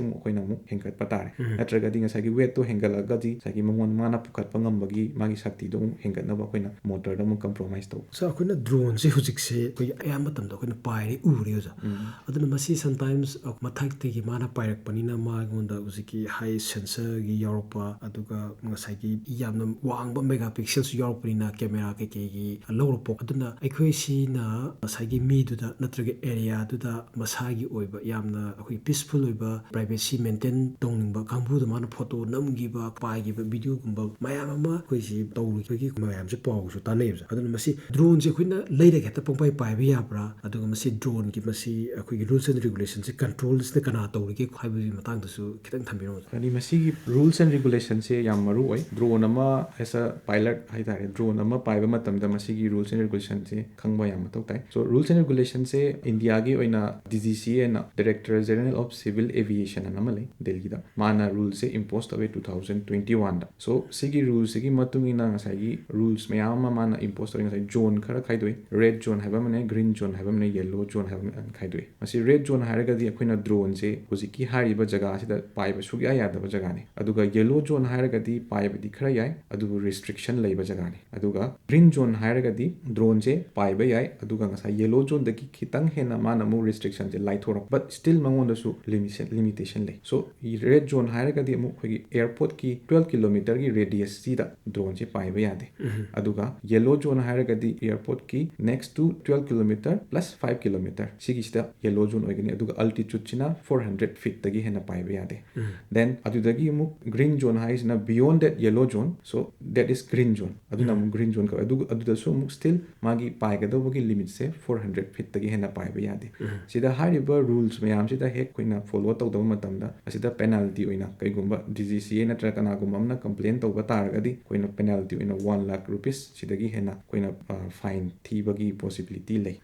ꯑꯃꯨꯛ ꯑꯩꯈꯣꯏꯅ ꯑꯃꯨꯛ ꯍꯦꯟꯒꯠꯄ ꯇꯥꯔꯦ꯫ ꯅꯠꯇ꯭ꯔꯒꯗꯤ ꯉꯁꯥꯏꯒꯤ ꯋꯦꯠꯇꯣ ꯍꯦꯟꯒꯠꯂꯒꯗꯤ ꯉꯁꯥꯏꯒꯤ ꯃꯉꯣꯟ, ꯃꯥꯅ ꯄꯨꯈꯠꯄ ꯉꯝꯕꯒꯤ ꯃꯥꯒꯤ ꯁꯛꯇꯤꯗꯣ ꯑꯃꯨꯛ ꯍꯦꯟꯒꯠꯅꯕ ꯑꯩꯈꯣꯏꯅ ꯃꯣꯇꯣꯔꯗ ꯑꯃꯨꯛ ꯀꯝꯄ꯭ꯔꯣꯃꯥꯏꯁ ꯇꯧꯕ꯫ ꯁꯥꯔ, ꯑꯩꯈꯣꯏꯅ ꯗ꯭ꯔꯣꯟꯁꯦ ꯍꯧꯖꯤꯛꯁꯦ ꯑꯩꯈꯣꯏꯒꯤ ꯑꯌꯥꯝꯕ ꯃꯇꯝꯗ ꯑꯩꯈꯣꯏꯅ ꯄꯥꯏꯔꯦ, ꯎꯔꯦ ꯑꯣꯖꯥ꯫ ꯑꯗꯨꯅ ꯃꯁꯤ sometimes, ꯑ, ꯃꯊꯛꯇꯒꯤ ꯃꯥꯅ ꯄꯥꯏꯔꯛꯄꯅꯤꯅ ꯃꯉꯣꯟꯗ ꯍꯧꯖꯤꯛꯀꯤ ꯍꯥꯏ ꯁꯦꯟꯁꯔꯒꯤ ꯌꯥꯎꯔꯛꯄ, ꯑꯗꯨꯒ ꯉꯁꯥꯏꯒꯤ ꯌꯥꯝꯅ ꯋꯥꯡꯕ ꯃꯦꯒꯥ ꯄꯤꯛꯁꯦꯜꯁꯨ ꯌꯥꯎꯔꯛꯄꯅꯤꯅ ꯀꯦꯃꯦꯔꯥ ꯀꯩꯀꯩꯒꯤ ꯂꯧꯔꯛꯄ꯫ ꯑꯗꯨꯅ ꯑꯩꯈꯣꯏ ꯁꯤꯅ ꯉꯁꯥꯏꯒꯤ ꯃꯤꯗꯨꯗ ꯅꯠꯇ꯭ꯔꯒ ꯑꯦꯔꯤꯌꯥꯗꯨꯗ ꯃꯁꯥꯒꯤ ꯑꯣꯏꯕ ꯌꯥꯝꯅ ꯑꯩꯈꯣꯏ ꯄꯤꯁꯐꯨꯜ ꯑꯣꯏꯕ ꯄ꯭ꯔꯥꯏꯚꯦꯁꯤ ꯃꯦꯟꯇꯦꯟ ꯇꯧꯅꯤꯡꯕ ꯀꯥꯡꯕꯨꯗ ꯃꯥꯅ ꯐꯣꯇꯣ ꯅꯝꯈꯤꯕ, ꯄꯥꯏꯈꯤꯕ ꯚꯤꯗꯤꯑꯣꯒꯨꯝꯕ ꯃꯌꯥꯝ ꯑꯃ ꯑꯩꯈꯣꯏꯁꯤ ꯇꯧꯔꯤꯕꯒꯤ ꯃꯌꯥꯝꯁꯦ ꯄꯥꯎꯁꯨ ꯇꯥꯟꯅꯩꯕ꯫ ꯑꯗꯨꯅ ꯃꯁꯤ ꯗ꯭ꯔꯣꯟꯁꯦ ꯑꯩꯈꯣꯏꯅ ꯂꯩꯔꯒ ꯍꯦꯛꯇ ꯄꯪꯄꯥꯏ ꯄꯥꯏꯕ ꯌꯥꯕ꯭ꯔꯥ? ꯑꯗꯨꯒ ꯃꯁꯤ ꯗ꯭ꯔꯣꯟꯒꯤ ꯃꯁꯤ ꯑꯩꯈꯣꯏꯒꯤ rules and regulationꯁꯦ, controlꯁꯤꯅ ꯀꯅꯥ ꯇꯧꯔꯤꯒꯦ ꯍꯥꯏꯕꯒꯤ ꯃꯇꯥꯡꯗꯁꯨ ꯈꯤꯇꯪ ꯊꯝꯕꯤꯔꯝꯃꯨ꯫ ꯍꯥꯏꯗꯤ ꯃꯁꯤꯒꯤ rules and regulationꯁꯦ ꯌꯥꯝ ꯃꯔꯨ ꯑꯣꯏ꯫ ꯗ꯭ꯔꯣꯟ ꯑꯃ as a pilot ꯍꯥꯏꯇꯥꯔꯦ, ꯗ꯭ꯔꯣꯟ ꯑꯃ ꯄꯥꯏꯕ ꯃꯇꯝꯗ ꯃꯁꯤꯒꯤ rules and regulationꯁꯦ ꯈꯪꯕ ꯌꯥꯝ ꯃꯊꯧ ꯇꯥꯏ꯫ So rules and regulationꯁꯦ ꯏꯟꯗꯤꯌꯥꯒꯤ ꯑꯣꯏꯅ ꯗꯤ ꯖꯤ ꯁꯤ ꯑꯦꯅ, Director General of Civil Aviation ꯑꯅ ꯑꯃ ꯂꯩ ꯗꯦꯜꯂꯤꯗ, ꯃꯥꯅ ꯔꯨꯜꯁꯦ ꯏꯝꯄꯣꯁ ꯇꯧꯋꯦ ꯇꯨ ꯊꯥꯎꯖꯟ ꯇ꯭ꯋꯦꯟꯇꯤ ꯋꯥꯟꯗ꯫ ꯁꯣ ꯁꯤꯒꯤ ꯔꯨꯜꯁꯤꯒꯤ ꯃꯇꯨꯡ ꯏꯟꯅ ꯉꯁꯥꯏꯒꯤ ꯔꯨꯜꯁ ꯃꯌꯥꯝ ꯑꯃ ꯃꯥꯅ ꯏꯝꯄꯣꯁ ꯇꯧꯋꯦ꯫ ꯉꯁꯥꯏ ꯖꯣꯟ ꯈꯔ ꯈꯥꯏꯗꯣꯛꯏ, ꯔꯦꯗ ꯖꯣꯟ ꯍꯥꯏꯕ ꯑꯃꯅꯦ, ꯒ꯭ꯔꯤꯟ ꯖꯣꯟ ꯍꯥꯏꯕ ꯑꯃꯅꯦ, ꯌꯦꯜꯂꯣ ꯖꯣꯟ ꯍꯥꯏꯕ ꯑꯃꯅ ꯈꯥꯏꯗꯣꯛꯏ꯫ ꯃꯁꯤ ꯔꯦꯗ ꯖꯣꯟ ꯍꯥꯏꯔꯒꯗꯤ ꯑꯩꯈꯣꯏꯅ ꯗ꯭ꯔꯣꯟꯁꯦ ꯍꯧꯖꯤꯛꯀꯤ ꯍꯥꯏꯔꯤꯕ ꯖꯒꯥꯁꯤꯗ ꯄꯥꯏꯕ ꯁꯨꯛꯌꯥ ꯌꯥꯗꯕ ꯖꯒꯥꯅꯤ꯫ ꯑꯗꯨꯒ ꯌꯦꯜꯂꯣ ꯖꯣꯟ ꯍꯥꯏꯔꯒꯗꯤ ꯄꯥꯏꯕꯗꯤ ꯈꯔ ꯌꯥꯏ, ꯑꯗꯨꯕꯨ ꯔꯦꯁꯇ꯭ꯔꯤꯛꯁꯟ ꯂꯩꯕ ꯖꯒꯥꯅꯤ꯫ ꯑꯗꯨꯒ ꯒ꯭ꯔꯤꯟ ꯖꯣꯟ ꯍꯥꯏꯔꯒꯗꯤ ꯗ꯭ꯔꯣꯟꯁꯦ ꯄꯥꯏꯕ ꯌꯥꯏ, ꯑꯗꯨꯒ ꯉꯁꯥꯏ ꯌꯦꯜꯂꯣ ꯖꯣꯟꯗꯒꯤ ꯈꯤꯇꯪ ꯍꯦꯟꯅ ꯃꯥꯅ ꯑꯃꯨꯛ ꯔꯦꯁꯇ꯭ꯔꯤꯛꯁꯟꯁꯦ ꯂꯥꯏꯊꯣꯔꯛ, but still ꯃꯉꯣꯟꯗꯁꯨ ꯂꯤꯃꯤꯇꯦꯁꯟ ꯂꯩ꯫ ꯁꯣ ꯔꯦꯗ ꯖꯣꯟ ꯍꯥꯏꯔꯒꯗꯤ ꯑꯃꯨꯛ ꯑꯩꯈꯣꯏꯒꯤ ꯑꯦꯌꯔꯄꯣꯔꯠꯀꯤ ꯇ꯭ꯋꯦꯜꯞ ꯀꯤꯂꯣꯃꯤꯇꯔꯒꯤ ꯔꯦꯗꯤꯌꯁꯁꯤꯗ ꯗ꯭ꯔꯣꯟꯁꯦ ꯄꯥꯏꯕ ꯌꯥꯗꯦ꯫ ꯑꯗꯨꯒ ꯌꯦꯜꯂꯣ ꯖꯣꯟ ꯍꯥꯏꯔꯒꯗꯤ airport ꯀꯤ next to twelve kilometer plus five kilometer, ꯁꯤꯒꯤꯁꯤꯗ ꯌꯦꯜꯂꯣ ꯖꯣꯟ ꯑꯣꯏꯒꯅꯤ꯫ ꯑꯗꯨꯒ ꯑꯜꯇꯤꯆꯨꯠꯁꯤꯅ ꯐꯣꯔ ꯍꯟꯗ꯭ꯔꯦꯠ ꯐꯤꯠꯇꯒꯤ ꯍꯦꯟꯅ ꯄꯥꯏꯕ ꯌꯥꯗꯦ꯫ ꯗꯦꯟ ꯑꯗꯨꯗꯒꯤ ꯑꯃꯨꯛ ꯒ꯭ꯔꯤꯟ ꯖꯣꯟ ꯍꯥꯏꯁꯤꯅ beyond that yellow zone, so that is green zone, ꯑꯗꯨꯅ ꯑꯃꯨꯛ ꯒ꯭ꯔꯤꯟ ꯖꯣꯟ ꯀꯧꯋꯦ꯫ ꯑꯗꯨꯒ ꯑꯗꯨꯗꯁꯨ ꯑꯃꯨꯛ ꯁ꯭ꯇꯤꯜ ꯃꯥꯒꯤ ꯄꯥꯏꯒꯗꯧꯕꯒꯤ ꯂꯤꯃꯤꯠꯁꯦ ꯐꯣꯔ ꯍꯟꯗ꯭ꯔꯦꯠ ꯐꯤꯠꯇꯒꯤ ꯍꯦꯟꯅ ꯄꯥꯏꯕ ꯌꯥꯗꯦ꯫ ꯁꯤꯗ ꯍꯥꯏꯔꯤꯕ ꯔꯨꯜꯁ ꯃꯌꯥꯝꯁꯤꯗ ꯍꯦꯛ ꯑꯩꯈꯣꯏꯅ ꯐꯣꯂꯣ ꯇꯧꯗꯕ ꯃꯇꯝꯗ, ꯑꯁꯤꯗ ꯄꯦꯅꯥꯜꯇꯤ ꯑꯣꯏꯅ ꯀꯩꯒꯨꯝꯕ ꯗꯤ ꯖꯤ ꯁꯤ ꯑꯦ ꯅꯠꯇ꯭ꯔꯒ ꯀꯅꯥꯒꯨꯝꯕ ꯑꯃꯅ ꯀꯝꯄ꯭ꯂꯦꯟ ꯇꯧꯕ ꯇꯥꯔꯒꯗꯤ, ꯑꯩꯈꯣꯏꯅ ꯄꯦꯅꯥꯜꯇꯤ ꯑꯣꯏꯅ ꯋꯥꯟ ꯂꯥꯈ ꯔꯨꯄꯤꯁ ꯁꯤꯗꯒꯤ ꯍꯦꯟꯅ ꯑꯩꯈꯣꯏꯅ, ꯑ, ꯐꯥꯏꯟ ꯊꯤꯕꯒꯤ ꯄꯣꯁꯤꯕꯤꯂꯤꯇꯤ ꯂꯩ꯫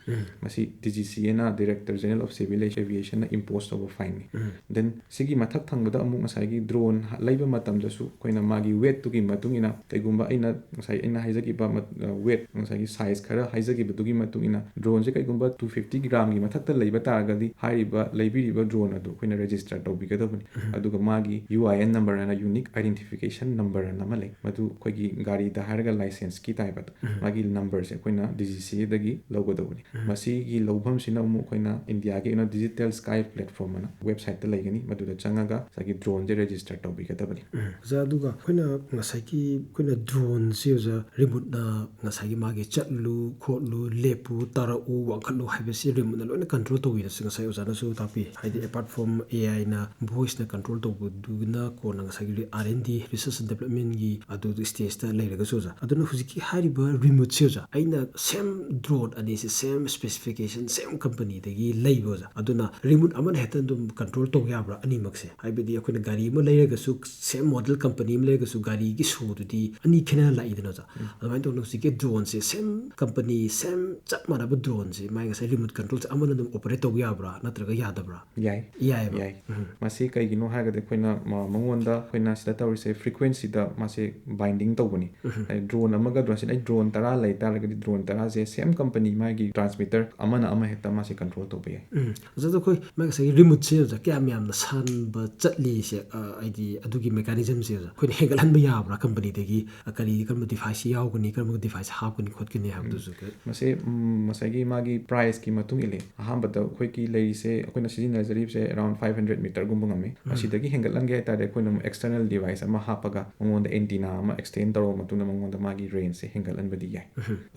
ꯃꯁꯤ ꯗꯤ ꯖꯤ ꯁꯤ ꯑꯦꯅ, Director General of Civil Aviation ꯅ ꯏꯝꯄꯣꯁ ꯇꯧꯕ ꯐꯥꯏꯟꯅꯤ꯫ ꯗꯦꯟ ꯁꯤꯒꯤ ꯃꯊꯛ ꯊꯪꯕꯗ ꯑꯃꯨꯛ ꯉꯁꯥꯏꯒꯤ ꯗ꯭ꯔꯣꯟ ꯂꯩꯕ ꯃꯇꯝꯗꯁꯨ ꯑꯩꯈꯣꯏꯅ ꯃꯥꯒꯤ ꯋꯦꯠꯇꯨꯒꯤ ꯃꯇꯨꯡ ꯏꯟꯅ, ꯀꯩꯒꯨꯝꯕ ꯑꯩꯅ ꯉꯁꯥꯏ ꯑꯩꯅ ꯍꯥꯏꯖꯈꯤꯕ ꯃꯠ-, ꯑ, ꯋꯦꯠ, ꯉꯁꯥꯏꯒꯤ ꯁꯥꯏꯖ ꯈꯔ ꯍꯥꯏꯖꯈꯤꯕꯗꯨꯒꯤ ꯃꯇꯨꯡ ꯏꯟꯅ, ꯗ꯭ꯔꯣꯟꯁꯦ ꯀꯩꯒꯨꯝꯕ ꯇꯨ ꯐꯤꯐꯇꯤ ꯒ꯭ꯔꯥꯝꯒꯤ ꯃꯊꯛꯇ ꯂꯩꯕ ꯇꯥꯔꯒꯗꯤ, ꯍꯥꯏꯔꯤꯕ ꯂꯩꯕꯤꯔꯤꯕ ꯗ꯭ꯔꯣꯟ ꯑꯗꯨ ꯑꯩꯈꯣꯏꯅ ꯔꯦꯖꯤꯁꯇꯔ ꯇꯧꯕꯤꯒꯗꯕꯅꯤ꯫ ꯑꯗꯨꯒ ꯃꯥꯒꯤ ꯌꯨ ꯑꯥꯏ ꯑꯦꯟ ꯅꯝꯕꯔ ꯍꯥꯏꯅ, Unique Identification Number ꯍꯥꯏꯅ ꯑꯃ ꯂꯩ, ꯃꯗꯨ ꯑꯩꯈꯣꯏꯒꯤ ꯒꯥꯔꯤꯗ ꯍꯥꯏꯔꯒ ꯂꯥꯏꯁꯦꯟꯁꯀꯤ ꯇꯥꯏꯞꯇ ꯃꯥꯒꯤ ꯅꯝꯕꯔꯁꯦ ꯑꯩꯈꯣꯏꯅ ꯗꯤ ꯖꯤ ꯁꯤ ꯑꯦꯗꯒꯤ ꯂꯧꯒꯗꯧꯕꯅꯤ꯫ ꯃꯁꯤꯒꯤ ꯂꯧꯐꯝꯁꯤꯅ ꯑꯃꯨꯛ ꯑꯩꯈꯣꯏꯅ ꯏꯟꯗꯤꯌꯥꯒꯤ ꯑꯣꯏꯅ Digital Sky Platform ꯑꯅ ꯋꯦꯕꯁꯥꯏꯠꯇ ꯂꯩꯒꯅꯤ, ꯃꯗꯨꯗ ꯆꯪꯉꯒ ꯉꯁꯥꯏꯒꯤ ꯗ꯭ꯔꯣꯟꯁꯦ ꯔꯦꯖꯤꯁꯇꯔ ꯇꯧꯕꯤꯒꯗꯕꯅꯤ꯫ ꯑꯣꯖꯥ, ꯑꯗꯨꯒ ꯑꯩꯈꯣꯏꯅ ꯉꯁꯥꯏꯒꯤ, ꯑꯩꯈꯣꯏꯅ ꯗ꯭ꯔꯣꯟꯁꯦ, ꯑꯣꯖꯥ, ꯔꯤꯃꯣꯠꯅ ꯉꯁꯥꯏꯒꯤ ꯃꯥꯒꯤ ꯆꯠꯂꯨ, ꯈꯣꯠꯂꯨ, ꯂꯦꯞꯄꯨ, ꯇꯥꯔꯛꯎ, ꯋꯥꯡꯈꯠꯂꯨ ꯍꯥꯏꯕꯁꯤ ꯔꯤꯃꯣꯠꯅ ꯂꯣꯏꯅ ꯀꯟꯇ꯭ꯔꯣꯜ ꯇꯧꯋꯤꯅꯁꯨ ꯉꯁꯥꯏ ꯑꯣꯖꯥꯅꯁꯨ ꯇꯥꯛꯄꯤ꯫ ꯍꯥꯏꯗꯤ, apart from A I ꯅ voice ꯅ ꯀꯟꯇ꯭ꯔꯣꯜ ꯇꯧꯕꯗꯨꯅ ꯀꯣꯟꯅ ꯉꯁꯥꯏꯒꯤ R and D, research and development ꯒꯤ ꯑꯗꯨ stage ꯇ ꯂꯩꯔꯒꯁꯨ, ꯑꯣꯖꯥ, ꯑꯗꯨꯅ ꯍꯧꯖꯤꯛꯀꯤ ꯍꯥꯏꯔꯤꯕ ꯔꯤꯃꯣꯠꯁꯦ, ꯑꯣꯖꯥ, ꯑꯩꯅ ꯁꯦꯝ ꯗ꯭ꯔꯣꯟ ꯑꯅꯤꯁꯦ ꯁꯦꯝ specification, ꯁꯦꯝ ꯀꯝꯄꯅꯤꯗꯒꯤ ꯂꯩꯕ, ꯑꯣꯖꯥ, ꯑꯗꯨꯅ ꯔꯤꯃꯣꯠ ꯑꯃꯅ ꯍꯦꯛꯇ ꯑꯗꯨꯝ ꯀꯟꯇ꯭ꯔꯣꯜ ꯇꯧ ꯌꯥꯕ꯭ꯔꯥ ꯑꯅꯤꯃꯛꯁꯦ? ꯍꯥꯏꯕꯗꯤ, ꯑꯩꯈꯣꯏꯅ ꯒꯥꯔꯤ ꯑꯃ ꯂꯩꯔꯒꯁꯨ, ꯁꯦꯝ ꯃꯣꯗꯦꯜ ꯀꯝꯄꯅꯤ ꯑꯃ ꯂꯩꯔꯒꯁꯨ, ꯒꯥꯔꯤꯒꯤ ꯁꯣꯗꯨꯗꯤ ꯑꯅꯤ ꯈꯦꯠꯅꯅ ꯂꯥꯛꯏꯗꯅ, ꯑꯣꯖꯥ꯫ ꯑꯗꯨꯃꯥꯏꯅ ꯇꯧꯗꯅ ꯍꯧꯖꯤꯛꯀꯤ ꯗ꯭ꯔꯣꯟꯁꯦ ꯁꯦꯝ ꯀꯝꯄꯅꯤ, ꯁꯦꯝ ꯆꯞ ꯃꯥꯟꯅꯕ ꯗ꯭ꯔꯣꯟꯁꯦ, ꯃꯥꯏ ꯉꯁꯥꯏ ꯔꯤꯃꯣꯠ ꯀꯟꯇ꯭ꯔꯣꯜꯁꯦ ꯑꯃꯅ ꯑꯗꯨꯝ ꯑꯣꯄꯔꯦꯠ ꯇꯧꯕ ꯌꯥꯕ꯭ꯔꯥ ꯅꯠꯇ꯭ꯔꯒ ꯌꯥꯗꯕ꯭ꯔꯥ? ꯌꯥꯏ꯫ ꯌꯥꯏꯑꯕ꯫ ꯌꯥꯏ꯫ ꯃꯁꯤ ꯀꯩꯒꯤꯅꯣ ꯍꯥꯏꯔꯒꯗꯤ ꯑꯩꯈꯣꯏꯅ ꯃ- ꯃꯉꯣꯟꯗ ꯑꯩꯈꯣꯏꯅ ꯁꯤꯗ ꯇꯧꯔꯤꯁꯦ frequencyꯗ ꯃꯥꯁꯦ binding ꯇꯧꯕꯅꯤ꯫ ꯍꯥꯏꯗꯤ drone ꯑꯃꯒ drone ꯁꯤꯅ ꯑꯩ drone ꯇꯔꯥ ꯂꯩ ꯇꯥꯔꯒꯗꯤ drone ꯇꯔꯥꯁꯦ same company ꯃꯥꯒꯤ transmitter ꯑꯃꯅ ꯑꯃ ꯍꯦꯛꯇ ꯃꯥꯁꯦ control ꯇꯧꯕ ꯌꯥꯏ꯫ ꯎꯝ꯫ ꯑꯣꯖꯥ, ꯑꯗꯣ ꯑꯩꯈꯣꯏ ꯃꯥꯒꯤ ꯉꯁꯥꯏꯒꯤ remoteꯁꯦ ꯑꯣꯖꯥ ꯀꯌꯥꯝ ꯌꯥꯝꯅ ꯁꯥꯟꯕ ꯆꯠꯂꯤꯁꯦ, ꯑ, ꯍꯥꯏꯗꯤ ꯑꯗꯨꯒꯤ mechanismꯁꯦ ꯑꯣꯖꯥ ꯑꯩꯈꯣꯏꯅ ꯍꯦꯟꯒꯠꯍꯟꯕ ꯌꯥꯕ꯭ꯔꯥ ꯀꯝꯄꯅꯤꯗꯒꯤ? ꯑ, ꯀꯔꯤ, ꯀꯔꯝꯕ deviceꯁꯤ ꯌꯥꯎꯒꯅꯤ, ꯀꯔꯝꯕ device ꯍꯥꯞꯀꯅꯤ ꯈꯣꯠꯀꯅꯤ ꯍꯥꯏꯕꯗꯨꯁꯨ? ꯃꯁꯤ ꯎꯝ, ꯉꯁꯥꯏꯒꯤ ꯃꯥꯒꯤ priceꯀꯤ ꯃꯇꯨꯡ ꯏꯜꯂꯦ꯫ ꯑꯍꯥꯟꯕꯗ ꯑꯩꯈꯣꯏꯒꯤ ꯂꯩꯔꯤꯁꯦ, ꯑꯩꯈꯣꯏꯅ ꯁꯤꯖꯤꯟꯅꯖꯔꯤꯕꯁꯦ around five hundred meterꯒꯨꯝꯕ ꯉꯝꯃꯤ꯫ ꯑꯁꯤꯗꯒꯤ ꯍꯦꯟꯒꯠꯍꯟꯒꯦ ꯍꯥꯏ ꯇꯥꯔꯗꯤ ꯑꯩꯈꯣꯏꯅ ꯑꯃꯨꯛ external device ꯑꯃ ꯍꯥꯞꯄꯒ ꯃꯉꯣꯟꯗ antenna ꯑꯃ extend ꯇꯧꯔꯕ ꯃꯇꯨꯡꯗ ꯃꯉꯣꯟꯗ ꯃꯥꯒꯤ rangeꯁꯦ ꯍꯦꯟꯒꯠꯍꯟꯕꯗꯤ ꯌꯥꯏ꯫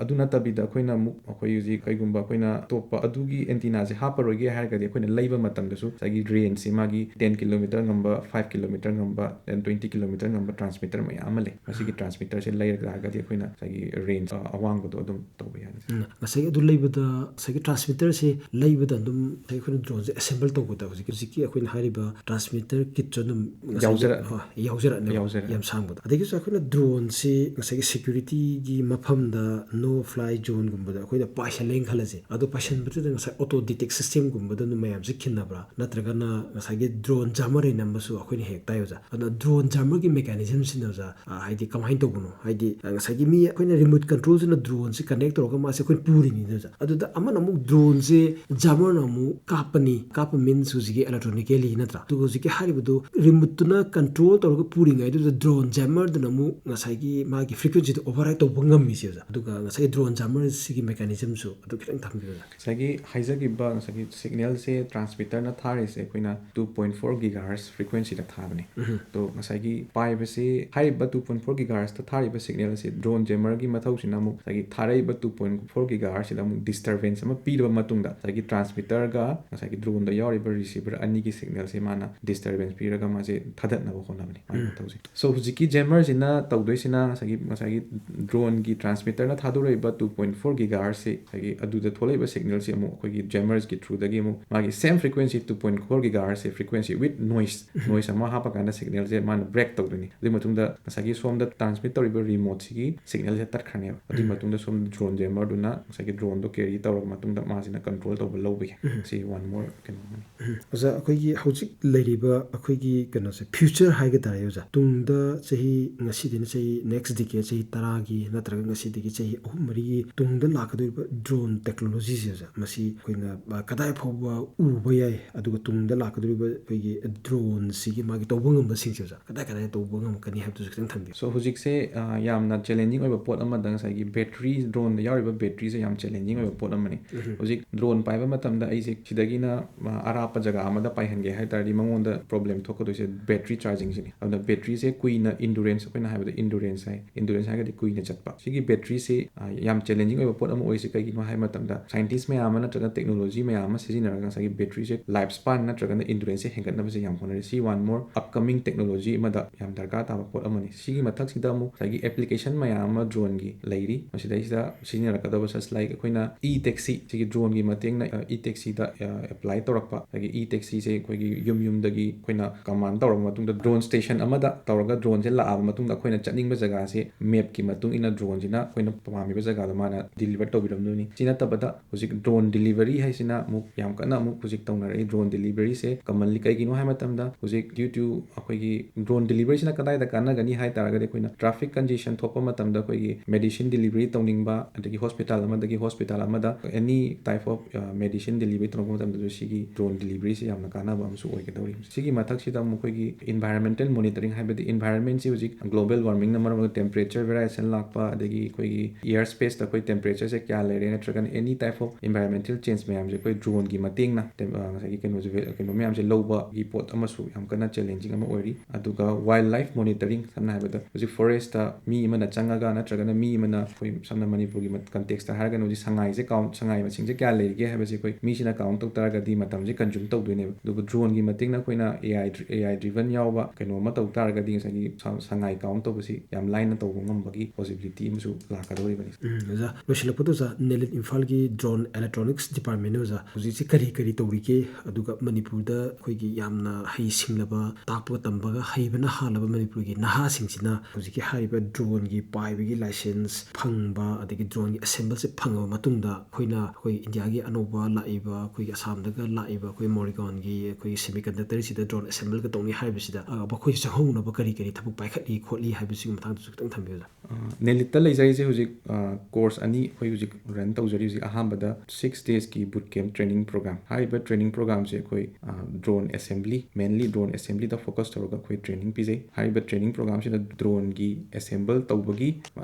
ꯑꯗꯨ ꯅꯠꯇꯕꯤꯗ ꯑꯩꯈꯣꯏꯅ ꯑꯃꯨꯛ ꯑꯩꯈꯣꯏ ꯍꯧꯖꯤꯛ ꯀꯩꯒꯨꯝꯕ ꯑꯩꯈꯣꯏꯅ ꯑꯇꯣꯞꯄ ꯑꯗꯨꯒꯤ antennaꯁꯦ ꯍꯥꯞꯄꯔꯣꯏꯒꯦ ꯍꯥꯏꯔꯒꯗꯤ ꯑꯩꯈꯣꯏꯅ ꯂꯩꯕ ꯃꯇꯝꯗꯁꯨ ꯉꯁꯥꯏꯒꯤ rangeꯁꯤ ꯃꯥꯒꯤ ten kilometer ꯉꯝꯕ, five kilometer ꯉꯝꯕ, then twenty kilometer ꯉꯝꯕ transmitter ꯃꯌꯥꯝ ꯑꯃ ꯂꯩ꯫ ꯃꯁꯤꯒꯤ transmitterꯁꯦ ꯂꯩꯔ ꯇꯥꯔꯒꯗꯤ ꯑꯩꯈꯣꯏꯅ ꯉꯁꯥꯏꯒꯤ range, ꯑ, ꯑꯋꯥꯡꯕꯗꯣ ꯑꯗꯨꯝ ꯇꯧꯕ ꯌꯥꯅꯤ꯫ ꯎꯝ, ꯉꯁꯥꯏꯒꯤ ꯑꯗꯨ ꯂꯩꯕꯗ ꯉꯁꯥꯏꯒꯤ transmitterꯁꯦ ꯂꯩꯕꯗ ꯑꯗꯨꯝ ꯉꯁꯥꯏꯒꯤ ꯑꯩꯈꯣꯏꯅ droneꯁꯦ assemble ꯇꯧꯕꯗ ꯍꯧꯖꯤꯛꯀꯤ, ꯍꯧꯖꯤꯛꯀꯤ ꯑꯩꯈꯣꯏꯅ ꯍꯥꯏꯔꯤꯕ transmitter kitꯁꯨ ꯑꯗꯨꯝ ꯉꯁꯥꯏꯒꯤ, ꯌꯥꯎꯖꯔꯛ- ꯍꯣꯏ, ꯌꯥꯎꯖꯔꯛꯅꯦꯕ꯫ ꯌꯥꯎꯖꯔꯛ- ꯌꯥꯝ ꯁꯥꯡꯕꯗꯣ꯫ ꯑꯗꯒꯤꯁꯨ ꯑꯩꯈꯣꯏꯅ droneꯁꯤ ꯉꯁꯥꯏꯒꯤ securityꯒꯤ ꯃꯐꯝꯗ no fly zoneꯒꯨꯝꯕꯗ ꯑꯩꯈꯣꯏꯅ ꯄꯥꯏꯁꯜꯂꯦꯅ ꯈꯜꯂꯁꯦ꯫ ꯑꯗꯣ ꯄꯥꯏꯁꯟꯕꯗꯨꯗ ꯉꯁꯥꯏ auto detect systemꯒꯨꯝꯕꯗ ꯑꯗꯨꯝ ꯃꯌꯥꯝꯁꯦ ꯈꯤꯟꯅꯕ꯭ꯔꯥ? ꯅꯠꯇ꯭ꯔꯒꯅ ꯉꯁꯥꯏꯒꯤ drone jammer ꯍꯥꯏꯅ ꯑꯃꯁꯨ ꯑꯩꯈꯣꯏꯅ ꯍꯦꯛ ꯇꯥꯏ ꯑꯣꯖꯥ꯫ ꯑꯗꯨꯅ drone jammerꯒꯤ mechanismꯁꯤꯅ ꯑꯣꯖꯥ, ꯑ, ꯍꯥꯏꯗꯤ ꯀꯃꯥꯏꯅ ꯇꯧꯕꯅꯣ? ꯍꯥꯏꯗꯤ, ꯑ, ꯉꯁꯥꯏꯒꯤ ꯃꯤ ꯑꯩꯈꯣꯏꯅ remote controlꯁꯤꯅ droneꯁꯤ connect ꯇꯧꯔꯒ ꯃꯥꯁꯦ ꯑꯩꯈꯣꯏꯅ ꯄꯨꯔꯤꯅꯤꯅ ꯑꯣꯖꯥ꯫ ꯑꯗꯨꯗ ꯑꯃꯅ ꯑꯃꯨꯛ droneꯁꯦ jammerꯅ ꯑꯃꯨꯛ ꯀꯥꯞꯄꯅꯤ, ꯀꯥꯞꯄ means ꯍꯧꯖꯤꯛꯀꯤ electronically ꯅꯠꯇ꯭ꯔꯥ? ꯑꯗꯨꯒ ꯍꯧꯖꯤꯛꯀꯤ ꯍꯥꯏꯔꯤꯕꯗꯨ remoteꯇꯨꯅ control ꯇꯧꯔꯒ ꯄꯨꯔꯤꯉꯩꯗꯨꯗ drone jammerꯗꯨꯅ ꯑꯃꯨꯛ ꯉꯁꯥꯏꯒꯤ ꯃꯥꯒꯤ frequencyꯗꯣ override ꯇꯧꯕ ꯉꯝꯃꯤꯁꯦ ꯑꯣꯖꯥ꯫ ꯑꯗꯨꯒ ꯉꯁꯥꯏꯒꯤ drone jammerꯁꯤꯒꯤ mechanismꯁꯨ ꯑꯗꯨ ꯈꯤꯇꯪ ꯊꯝꯕꯤꯌꯨ ꯑꯣꯖꯥ꯫ ꯉꯁꯥꯏꯒꯤ ꯍꯥꯏꯖꯈꯤꯕ ꯉꯁꯥꯏꯒꯤ signalꯁꯦ transmitterꯅ ꯊꯥꯔꯤꯁꯦ ꯑꯩꯈꯣꯏꯅ two point four gigahertz frequencyꯗ ꯊꯥꯕꯅꯤ꯫ ꯑꯗꯣ ꯉꯁꯥꯏꯒꯤ ꯄꯥꯏꯕꯁꯤ ꯍꯥꯏꯔꯤꯕ two point four gigahertzꯇ ꯊꯥꯔꯤꯕ signalꯁꯤ drone jammerꯒꯤ ꯃꯊꯧꯁꯤꯅ ꯑꯃꯨꯛ ꯉꯁꯥꯏꯒꯤ ꯊꯥꯔꯛꯏꯕ two point four gigahertzꯁꯤꯗ ꯑꯃꯨꯛ disturbance ꯑꯃ ꯄꯤꯔꯕ ꯃꯇꯨꯡꯗ ꯉꯁꯥꯏꯒꯤ transmitterꯒ ꯉꯁꯥꯏꯒꯤ droneꯗ ꯌꯥꯎꯔꯤꯕ receiver ꯑꯅꯤꯒꯤ signalꯁꯦ ꯃꯥꯅ disturbance ꯄꯤꯔꯒ ꯃꯥꯁꯦ ꯊꯥꯗꯠꯅꯕ ꯍꯣꯠꯅꯕꯅꯤ ꯃꯥꯒꯤ ꯃꯊꯧꯁꯦ꯫ So ꯍꯧꯖꯤꯛꯀꯤ jammerꯁꯤꯅ ꯇꯧꯗꯣꯏꯁꯤꯅ ꯉꯁꯥꯏꯒꯤ, ꯉꯁꯥꯏꯒꯤ droneꯒꯤ transmitterꯅ ꯊꯥꯗꯣꯔꯛꯏꯕ two point four gigahertzꯁꯤ ꯉꯁꯥꯏꯒꯤ ꯑꯗꯨꯗ ꯊꯣꯛꯂꯛꯏꯕ signalꯁꯤ ꯑꯃꯨꯛ ꯑꯩꯈꯣꯏꯒꯤ jammerꯒꯤ throughꯗꯒꯤ ꯑꯃꯨꯛ ꯃꯥꯒꯤ same frequency two point four gigahertzꯁꯦ frequency with noise, noise ꯑꯃ ꯍꯥꯞꯄꯀꯥꯟꯗ signalꯁꯦ ꯃꯥꯅ break ꯇꯧꯗꯣꯏꯅꯤ꯫ ꯑꯗꯨꯒꯤ ꯃꯇꯨꯡꯗ ꯉꯁꯥꯏꯒꯤ ꯁꯣꯝꯗ transmit ꯇꯧꯔꯤꯕ remoteꯁꯤꯒꯤ signalꯁꯦ ꯇꯠꯈ꯭ꯔꯅꯦꯕ꯫ ꯑꯗꯨꯒꯤ ꯃꯇꯨꯡꯗ ꯁꯣꯝꯗ drone jammerꯗꯨꯅ ꯉꯁꯥꯏꯒꯤ droneꯗꯣ carry ꯇꯧꯔꯕ ꯃꯇꯨꯡꯗ ꯃꯥꯁꯤꯅ control ꯇꯧꯕ ꯂꯧꯕ ꯎꯏ꯫ ꯁꯤ one more ꯀꯩꯅꯣ ꯑꯃꯅꯤ꯫ ꯑꯣꯖꯥ, ꯑꯩꯈꯣꯏꯒꯤ ꯍꯧꯖꯤꯛ ꯂꯩꯔꯤꯕ ꯑꯩꯈꯣꯏꯒꯤ ꯀꯩꯅꯣꯁꯦ, future ꯍꯥꯏꯒ ꯇꯥꯔꯦ ꯑꯣꯖꯥ, ꯇꯨꯡꯗ ꯆꯍꯤ, ꯉꯁꯤꯗꯩꯅ ꯆꯍꯤ, next decade, ꯆꯍꯤ ꯇꯔꯥꯒꯤ ꯅꯠꯇ꯭ꯔꯒ ꯉꯁꯤꯗꯒꯤ ꯆꯍꯤ ꯑꯍꯨꯝ ꯃꯔꯤꯒꯤ ꯇꯨꯡꯗ ꯂꯥꯛꯀꯗꯧꯔꯤꯕ drone technologyꯁꯦ ꯑꯣꯖꯥ, ꯃꯁꯤ ꯑꯩꯈꯣꯏꯅ, ꯑ, ꯀꯗꯥꯏ ꯐꯥꯎꯕ ꯎꯕ ꯌꯥꯏ, ꯑꯗꯨꯒ ꯇꯨꯡꯗ ꯂꯥꯛꯀꯗꯧꯔꯤꯕ ꯑꯩꯈꯣꯏꯒꯤ droneꯁꯤꯒꯤ ꯃꯥꯒꯤ ꯇꯧꯕ ꯉꯝꯕꯁꯤꯡꯁꯦ ꯑꯣꯖꯥ, ꯀꯗꯥꯏ ꯀꯗꯥꯏ ꯇꯧꯕ ꯉꯝꯒꯅꯤ ꯍꯥꯏꯕꯗꯨꯁꯨ ꯈꯤꯇꯪ ꯊꯝꯕꯤꯌꯨ꯫ So, ꯍꯧꯖꯤꯛꯁꯦ, ꯑ, ꯌꯥꯝꯅ challenging ꯑꯣꯏꯕ ꯄꯣꯠ ꯑꯃꯗ ꯉꯁꯥꯏꯒꯤ battery, droneꯗ ꯌꯥꯎꯔꯤꯕ batteryꯁꯦ ꯌꯥꯝ challenging ꯑꯣꯏꯕ ꯄꯣꯠ ꯑꯃꯅꯤ꯫ ꯍꯧꯖꯤꯛ drone ꯄꯥꯏꯕ ꯃꯇꯝꯗ ꯑꯩꯁꯦ ꯁꯤꯗꯒꯤꯅ, ꯑ, ꯑꯔꯥꯞꯄ ꯖꯒꯥ ꯑꯃꯗ ꯄꯥꯏꯍꯟꯒꯦ ꯍꯥꯏ ꯇꯥꯔꯗꯤ ꯃꯉꯣꯟꯗ problem ꯊꯣꯛꯀꯗꯣꯏꯁꯦ battery chargingꯁꯤꯅꯤ꯫ ꯑꯗꯨꯅ batteryꯁꯦ ꯀꯨꯏꯅ, endurance, ꯑꯩꯈꯣꯏꯅ ꯍꯥꯏꯕꯗ endurance ꯍꯥꯏ, endurance ꯍꯥꯏꯔꯒꯗꯤ ꯀꯨꯏꯅ ꯆꯠꯄ꯫ ꯁꯤꯒꯤ batteryꯁꯦ, ꯑ, ꯌꯥꯝ challenging ꯑꯣꯏꯕ ꯄꯣꯠ ꯑꯃ ꯑꯣꯏꯔꯤꯁꯦ ꯀꯩꯒꯤꯅꯣ ꯍꯥꯏꯕ ꯃꯇꯝꯗ, scientist ꯃꯌꯥꯝ ꯑꯃ ꯅꯠꯇ꯭ꯔꯒ technology ꯃꯌꯥꯝ ꯑꯃ ꯁꯤꯖꯤꯟꯅꯔꯒ ꯉꯁꯥꯏꯒꯤ batteryꯁꯦ life span ꯅꯠꯇ꯭ꯔꯒꯅ enduranceꯁꯦ ꯍꯦꯟꯒꯠꯅꯕꯁꯦ ꯌꯥꯝ ꯍꯣꯠꯅꯔꯤ꯫ ꯁꯤ one more upcoming technology ꯑꯃꯗ ꯌꯥꯝ ꯗꯔꯀꯥꯔ ꯇꯥꯕ ꯄꯣꯠ ꯑꯃꯅꯤ꯫ ꯁꯤꯒꯤ ꯃꯊꯛꯁꯤꯗ ꯑꯃꯨꯛ ꯉꯁꯥꯏꯒꯤ application ꯃꯌꯥꯝ ꯑꯃ droneꯒꯤ ꯂꯩꯔꯤ꯫ ꯃꯁꯤꯗꯩꯁꯤꯗ ꯁꯤꯖꯤꯟꯅꯔꯛꯀꯗꯕ such like ꯑꯩꯈꯣꯏꯅ e-taxi, ꯁꯤꯒꯤ droneꯒꯤ ꯃꯇꯦꯡꯅ, ꯑ, e-taxiꯗ, ꯑ, apply ꯇꯧꯔꯛꯄ꯫ ꯑꯗꯒꯤ e-taxiꯁꯦ ꯑꯩꯈꯣꯏꯒꯤ ꯌꯨꯝ ꯌꯨꯝꯗꯒꯤ ꯑꯩꯈꯣꯏꯅ command ꯇꯧꯔꯕ ꯃꯇꯨꯡꯗ drone station ꯑꯃꯗ ꯇꯧꯔꯒ droneꯁꯦ ꯂꯥꯛꯑꯕ ꯃꯇꯨꯡꯗ ꯑꯩꯈꯣꯏꯅ ꯆꯠꯅꯤꯡꯕ ꯖꯒꯥꯁꯦ mapꯀꯤ ꯃꯇꯨꯡ ꯏꯟꯅ droneꯁꯤꯅ ꯑꯩꯈꯣꯏꯅ ꯄꯥꯝꯃꯤꯕ ꯖꯒꯥꯗꯣ ꯃꯥꯅ deliver ꯇꯧꯕꯤꯔꯝꯗꯣꯏꯅꯤ꯫ ꯁꯤ ꯅꯠꯇꯕꯗ ꯍꯧꯖꯤꯛ drone delivery ꯍꯥꯏꯁꯤꯅ ꯑꯃꯨꯛ ꯌꯥꯝ ꯀꯟꯅ ꯑꯃꯨꯛ ꯍꯧꯖꯤꯛ ꯇꯧꯅꯔꯛꯏ꯫ Drone deliveryꯁꯦ commonly ꯀꯩꯒꯤꯅꯣ ꯍꯥꯏꯕ ꯃꯇꯝꯗ ꯍꯧꯖꯤꯛ due to ꯑꯩꯈꯣꯏꯒꯤ drone deliveryꯁꯤꯅ ꯀꯗꯥꯏꯗ ꯀꯥꯟꯅꯒꯅꯤ ꯍꯥꯏ ꯇꯥꯔꯒꯗꯤ ꯑꯩꯈꯣꯏꯅ traffic congestion ꯊꯣꯛꯄ ꯃꯇꯝꯗ ꯑꯩꯈꯣꯏꯒꯤ medicine delivery ꯇꯧꯅꯤꯡꯕ, ꯑꯗꯒꯤ hospital ꯑꯃꯗꯒꯤ hospital ꯑꯃꯗ any type of, ꯑ, medicine delivery ꯇꯧꯔꯛꯄ ꯃꯇꯝꯗꯁꯨ ꯁꯤꯒꯤ drone deliveryꯁꯦ ꯌꯥꯝꯅ ꯀꯥꯟꯅꯕ ꯑꯃꯁꯨ ꯑꯣꯏꯒꯗꯧꯔꯤ꯫ ꯁꯤꯒꯤ ꯃꯊꯛꯁꯤꯗ ꯑꯃꯨꯛ ꯑꯩꯈꯣꯏꯒꯤ environmental monitoring ꯍꯥꯏꯕꯗꯤ environmentꯁꯤ ꯍꯧꯖꯤꯛ global warmingꯅ ꯃꯔꯝ ꯑꯣꯏꯔꯒ temperature variation ꯂꯥꯛꯄ, ꯑꯗꯒꯤ ꯑꯩꯈꯣꯏꯒꯤ air spaceꯇ ꯑꯩꯈꯣꯏ temperatureꯁꯦ ꯀꯌꯥ ꯂꯩꯔꯦ ꯅꯠꯇ꯭ꯔꯒꯅ any type of environmental change ꯃꯌꯥꯝꯁꯦ ꯑꯩꯈꯣꯏ droneꯒꯤ ꯃꯇꯦꯡꯅ ꯇꯦꯝ-, ꯑ, ꯉꯁꯥꯏꯒꯤ ꯀꯩꯅꯣꯁꯦ ꯀꯩꯅꯣ ꯃꯌꯥꯝꯁꯦ ꯂꯧꯕꯒꯤ ꯄꯣꯠ ꯑꯃꯁꯨ ꯌꯥꯝ ꯀꯟꯅ challenging ꯑꯃ ꯑꯣꯏꯔꯤ꯫ ꯑꯗꯨꯒ wildlife monitoring, ꯁꯝꯅ ꯍꯥꯏꯔꯕꯗ ꯍꯧꯖꯤꯛ forestꯇ ꯃꯤ ꯑꯃꯅ ꯆꯪꯉꯒ ꯅꯠꯇ꯭ꯔꯒꯅ ꯃꯤ ꯑꯃꯅ ꯑꯩꯈꯣꯏ ꯁꯝꯅ ꯃꯅꯤꯄꯨꯔꯒꯤ ꯃꯠ-, contextꯇ ꯍꯥꯏꯔꯒꯅ ꯍꯧꯖꯤꯛ ꯁꯉꯥꯏꯁꯦ count, ꯁꯉꯥꯏ ꯃꯁꯤꯡꯁꯦ ꯀꯌꯥ ꯂꯩꯔꯤꯒꯦ ꯍꯥꯏꯕꯁꯦ ꯑꯩꯈꯣꯏ ꯃꯤꯁꯤꯅ count ꯇꯧ ꯇꯥꯔꯒꯗꯤ ꯃꯇꯝꯁꯦ consume ꯇꯧꯗꯣꯏꯅꯦꯕ꯫ ꯑꯗꯨꯕꯨ droneꯒꯤ ꯃꯇꯦꯡꯅ ꯑꯩꯈꯣꯏꯅ A I dri-, A I driven ꯌꯥꯎꯕ ꯀꯩꯅꯣ ꯑꯃ ꯇꯧ ꯇꯥꯔꯒꯗꯤ ꯉꯁꯥꯏꯒꯤ ꯁ-, ꯁꯉꯥꯏ count ꯇꯧꯕꯁꯤ ꯌꯥꯝ ꯂꯥꯏꯅ ꯇꯧꯕ ꯉꯝꯕꯒꯤ possibility ꯑꯃꯁꯨ ꯂꯥꯛꯀꯗꯧꯔꯤꯕꯅꯤ꯫ ꯎꯝ, ꯑꯣꯖꯥ, ꯂꯣꯏꯁꯤꯜꯂꯛꯄꯗ ꯑꯣꯖꯥ, NELIT ꯏꯝꯐꯥꯜꯒꯤ drone electronics departmentꯅ ꯑꯣꯖꯥ ꯍꯧꯖꯤꯛꯁꯤ ꯀꯔꯤ ꯀꯔꯤ ꯇꯧꯔꯤꯒꯦ? ꯑꯗꯨꯒ ꯃꯅꯤꯄꯨꯔꯗ ꯑꯩꯈꯣꯏꯒꯤ ꯌꯥꯝꯅ ꯍꯩꯁꯤꯡꯂꯕ, ꯇꯥꯛꯄꯒ ꯇꯝꯕꯒ ꯍꯩꯕꯅ ꯍꯥꯜꯂꯕ ꯃꯅꯤꯄꯨꯔꯒꯤ ꯅꯍꯥꯁꯤꯡꯁꯤꯅ ꯍꯧꯖꯤꯛꯀꯤ ꯍꯥꯏꯔꯤꯕ droneꯒꯤ ꯄꯥꯏꯕꯒꯤ license ꯐꯪꯕ, ꯑꯗꯒꯤ droneꯒꯤ assembleꯁꯦ ꯐꯪꯉꯕ ꯃꯇꯨꯡꯗ ꯑꯩꯈꯣꯏꯅ ꯑꯩꯈꯣꯏ ꯏꯟꯗꯤꯌꯥꯒꯤ ꯑꯅꯧꯕ ꯂꯥꯛꯏꯕ ꯑꯩꯈꯣꯏꯒꯤ ꯑꯁꯥꯝꯗꯒ ꯂꯥꯛꯏꯕ ꯑꯩꯈꯣꯏ ꯃꯣꯔꯤꯒꯥꯎꯟꯒꯤ ꯑꯩꯈꯣꯏꯒꯤ semiconductor ꯁꯤꯗ drone assembleꯒ ꯇꯧꯅꯤ ꯍꯥꯏꯕꯁꯤꯗ, ꯑ, ꯃꯈꯣꯏꯁꯨ ꯆꯪꯍꯧꯅꯕ ꯀꯔꯤ ꯀꯔꯤ ꯊꯕꯛ ꯄꯥꯏꯈꯠꯂꯤ ꯈꯣꯠꯂꯤ ꯍꯥꯏꯕꯁꯤꯒꯤ ꯃꯇꯥꯡꯗꯁꯨ ꯈꯤꯇꯪ ꯊꯝꯕꯤꯌꯨꯗ꯫ ꯑ, ꯅꯦꯂꯤꯠꯇ ꯂꯩꯖꯔꯤꯁꯦ ꯍꯧꯖꯤꯛ, ꯑ, course ꯑꯅꯤ ꯑꯩꯈꯣꯏ ꯍꯧꯖꯤꯛ run ꯇꯧꯖꯔꯤ꯫ ꯍꯧꯖꯤꯛ ꯑꯍꯥꯟꯕꯗ six daysꯀꯤ boot camp training program꯫ ꯍꯥꯏꯔꯤꯕ training programꯁꯦ ꯑꯩꯈꯣꯏ, ꯑ, drone assembly, mainly drone assemblyꯗ focus ꯇꯧꯔꯒ ꯑꯩꯈꯣꯏ training ꯄꯤꯖꯩ꯫ ꯍꯥꯏꯔꯤꯕ training programꯁꯤꯗ droneꯒꯤ assemble ꯇꯧꯕꯒꯤ,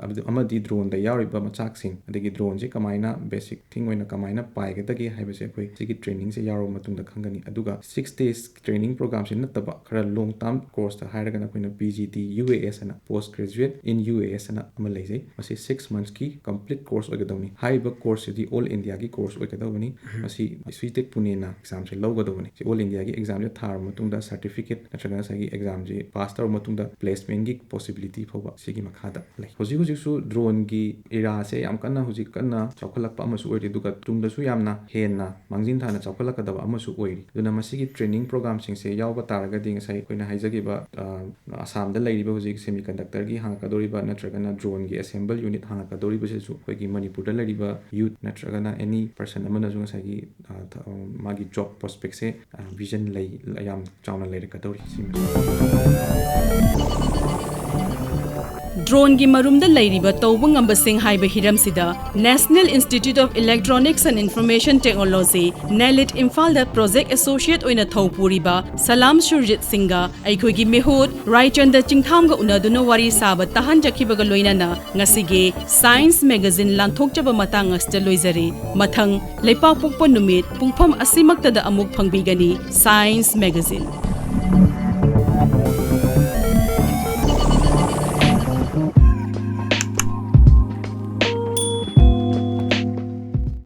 ꯑꯃꯗꯤ droneꯗ ꯌꯥꯎꯔꯤꯕ ꯃꯆꯥꯛꯁꯤꯡ, ꯑꯗꯒꯤ droneꯁꯦ ꯀꯃꯥꯏꯅ basic thing ꯑꯣꯏꯅ ꯀꯃꯥꯏꯅ ꯄꯥꯏꯒꯗꯒꯦ ꯍꯥꯏꯕꯁꯦ ꯑꯩꯈꯣꯏ ꯁꯤꯒꯤ trainingꯁꯦ ꯌꯥꯎꯔꯕ ꯃꯇꯨꯡꯗ ꯈꯪꯒꯅꯤ꯫ ꯑꯗꯨꯒ six days training programꯁꯤ ꯅꯠꯇꯕ ꯈꯔ long term courseꯇ ꯍꯥꯏꯔꯒꯅ ꯑꯩꯈꯣꯏꯅ P G D U A S ꯑꯅ, Post Graduate in U A S ꯑꯅ ꯑꯃ ꯂꯩꯖꯩ꯫ ꯃꯁꯤ six monthsꯀꯤ complete course ꯑꯣꯏꯒꯗꯧꯅꯤ꯫ ꯍꯥꯏꯔꯤꯕ courseꯁꯤꯗꯤ all Indiaꯒꯤ course ꯑꯣꯏꯒꯗꯧꯕꯅꯤ꯫ ꯃꯁꯤ CTET Puneꯅ examꯁꯦ ꯂꯧꯒꯗꯧꯕꯅꯤ꯫ ꯁꯤ all Indiaꯒꯤ examꯁꯦ ꯊꯥꯔꯕ ꯃꯇꯨꯡꯗ certificate ꯅꯠꯇ꯭ꯔꯒ ꯉꯁꯥꯏꯒꯤ examꯁꯦ pass ꯇꯧꯔꯕ ꯃꯇꯨꯡꯗ placementꯀꯤ possibility ꯐꯥꯎꯕ ꯁꯤꯒꯤ ꯃꯈꯥꯗ ꯂꯩ꯫ ꯍꯧꯖꯤꯛ ꯍꯧꯖꯤꯛꯁꯨ droneꯒꯤ eraꯁꯦ ꯌꯥꯝ ꯀꯟꯅ ꯍꯧꯖꯤꯛ ꯀꯟꯅ ꯆꯥꯎꯈꯠꯂꯛꯄ ꯑꯃꯁꯨ ꯑꯣꯏꯔꯤ, ꯑꯗꯨꯒ ꯇꯨꯡꯗꯁꯨ ꯌꯥꯝꯅ ꯍꯦꯟꯅ ꯃꯥꯡꯖꯤꯟ ꯊꯥꯅ ꯆꯥꯎꯈꯠꯂꯛꯀꯗꯕ ꯑꯃꯁꯨ ꯑꯣꯏꯔꯤ꯫ ꯑꯗꯨꯅ ꯃꯁꯤꯒꯤ training programꯁꯤꯡꯁꯦ ꯌꯥꯎꯕ ꯇꯥꯔꯒꯗꯤ ꯉꯁꯥꯏ ꯑꯩꯈꯣꯏꯅ ꯍꯥꯏꯖꯈꯤꯕ, ꯑ, ꯑꯁꯥꯝꯗ ꯂꯩꯔꯤꯕ ꯍꯧꯖꯤꯛ semiconductorꯒꯤ ꯍꯥꯡꯉꯛꯀꯗꯧꯔꯤꯕ ꯅꯠꯇ꯭ꯔꯒꯅ droneꯒꯤ assemble unit ꯍꯥꯡꯉꯛꯀꯗꯧꯔꯤꯕꯁꯤꯁꯨ ꯑꯩꯈꯣꯏꯒꯤ ꯃꯅꯤꯄꯨꯔꯗ ꯂꯩꯔꯤꯕ youth ꯅꯠꯇ꯭ꯔꯒꯅ any person ꯑꯃꯅꯁꯨ ꯉꯁꯥꯏꯒꯤ, ꯑ, ꯊ-, ꯑ, ꯃꯥꯒꯤ job prospectꯁꯦ, ꯑ, vision ꯂꯩ, ꯌꯥꯝ ꯆꯥꯎꯅ ꯂꯩꯔꯛꯀꯗꯧꯔꯤ꯫ ꯁꯤꯃꯁꯨ꯫ Droneꯒꯤ ꯃꯔꯨꯝꯗ ꯂꯩꯔꯤꯕ ꯇꯧꯕ ꯉꯝꯕꯁꯤꯡ ꯍꯥꯏꯕ ꯍꯤꯔꯝꯁꯤꯗ National Institute of Electronics and Information Technology, ꯅꯦꯂꯤꯠ ꯏꯝꯐꯥꯜꯗ project associate ꯑꯣꯏꯅ ꯊꯧ ꯄꯨꯔꯤꯕ ꯁꯂꯥꯝ ꯁꯨꯔꯖꯤꯠ ꯁꯤꯡꯒ ꯑꯩꯈꯣꯏꯒꯤ ꯃꯤꯍꯨꯠ ꯔꯥꯏꯆꯟꯗ ꯆꯤꯡꯊꯥꯝꯒ ꯎꯅꯗꯨꯅ ꯋꯥꯔꯤ ꯁꯥꯕ ꯇꯥꯍꯟꯖꯈꯤꯕꯒ ꯂꯣꯏꯅꯅ ꯉꯁꯤꯒꯤ Science Magazine ꯂꯥꯟꯊꯣꯛꯆꯕ ꯃꯇꯥꯡ ꯑꯁꯤꯗ ꯂꯣꯏꯖꯔꯦ꯫ ꯃꯊꯪ ꯂꯩꯄꯥꯛꯄꯣꯛꯄ ꯅꯨꯃꯤꯠ ꯄꯨꯡꯐꯝ ꯑꯁꯤꯃꯛꯇꯗ ꯑꯃꯨꯛ ꯐꯪꯕꯤꯒꯅꯤ Science Magazine꯫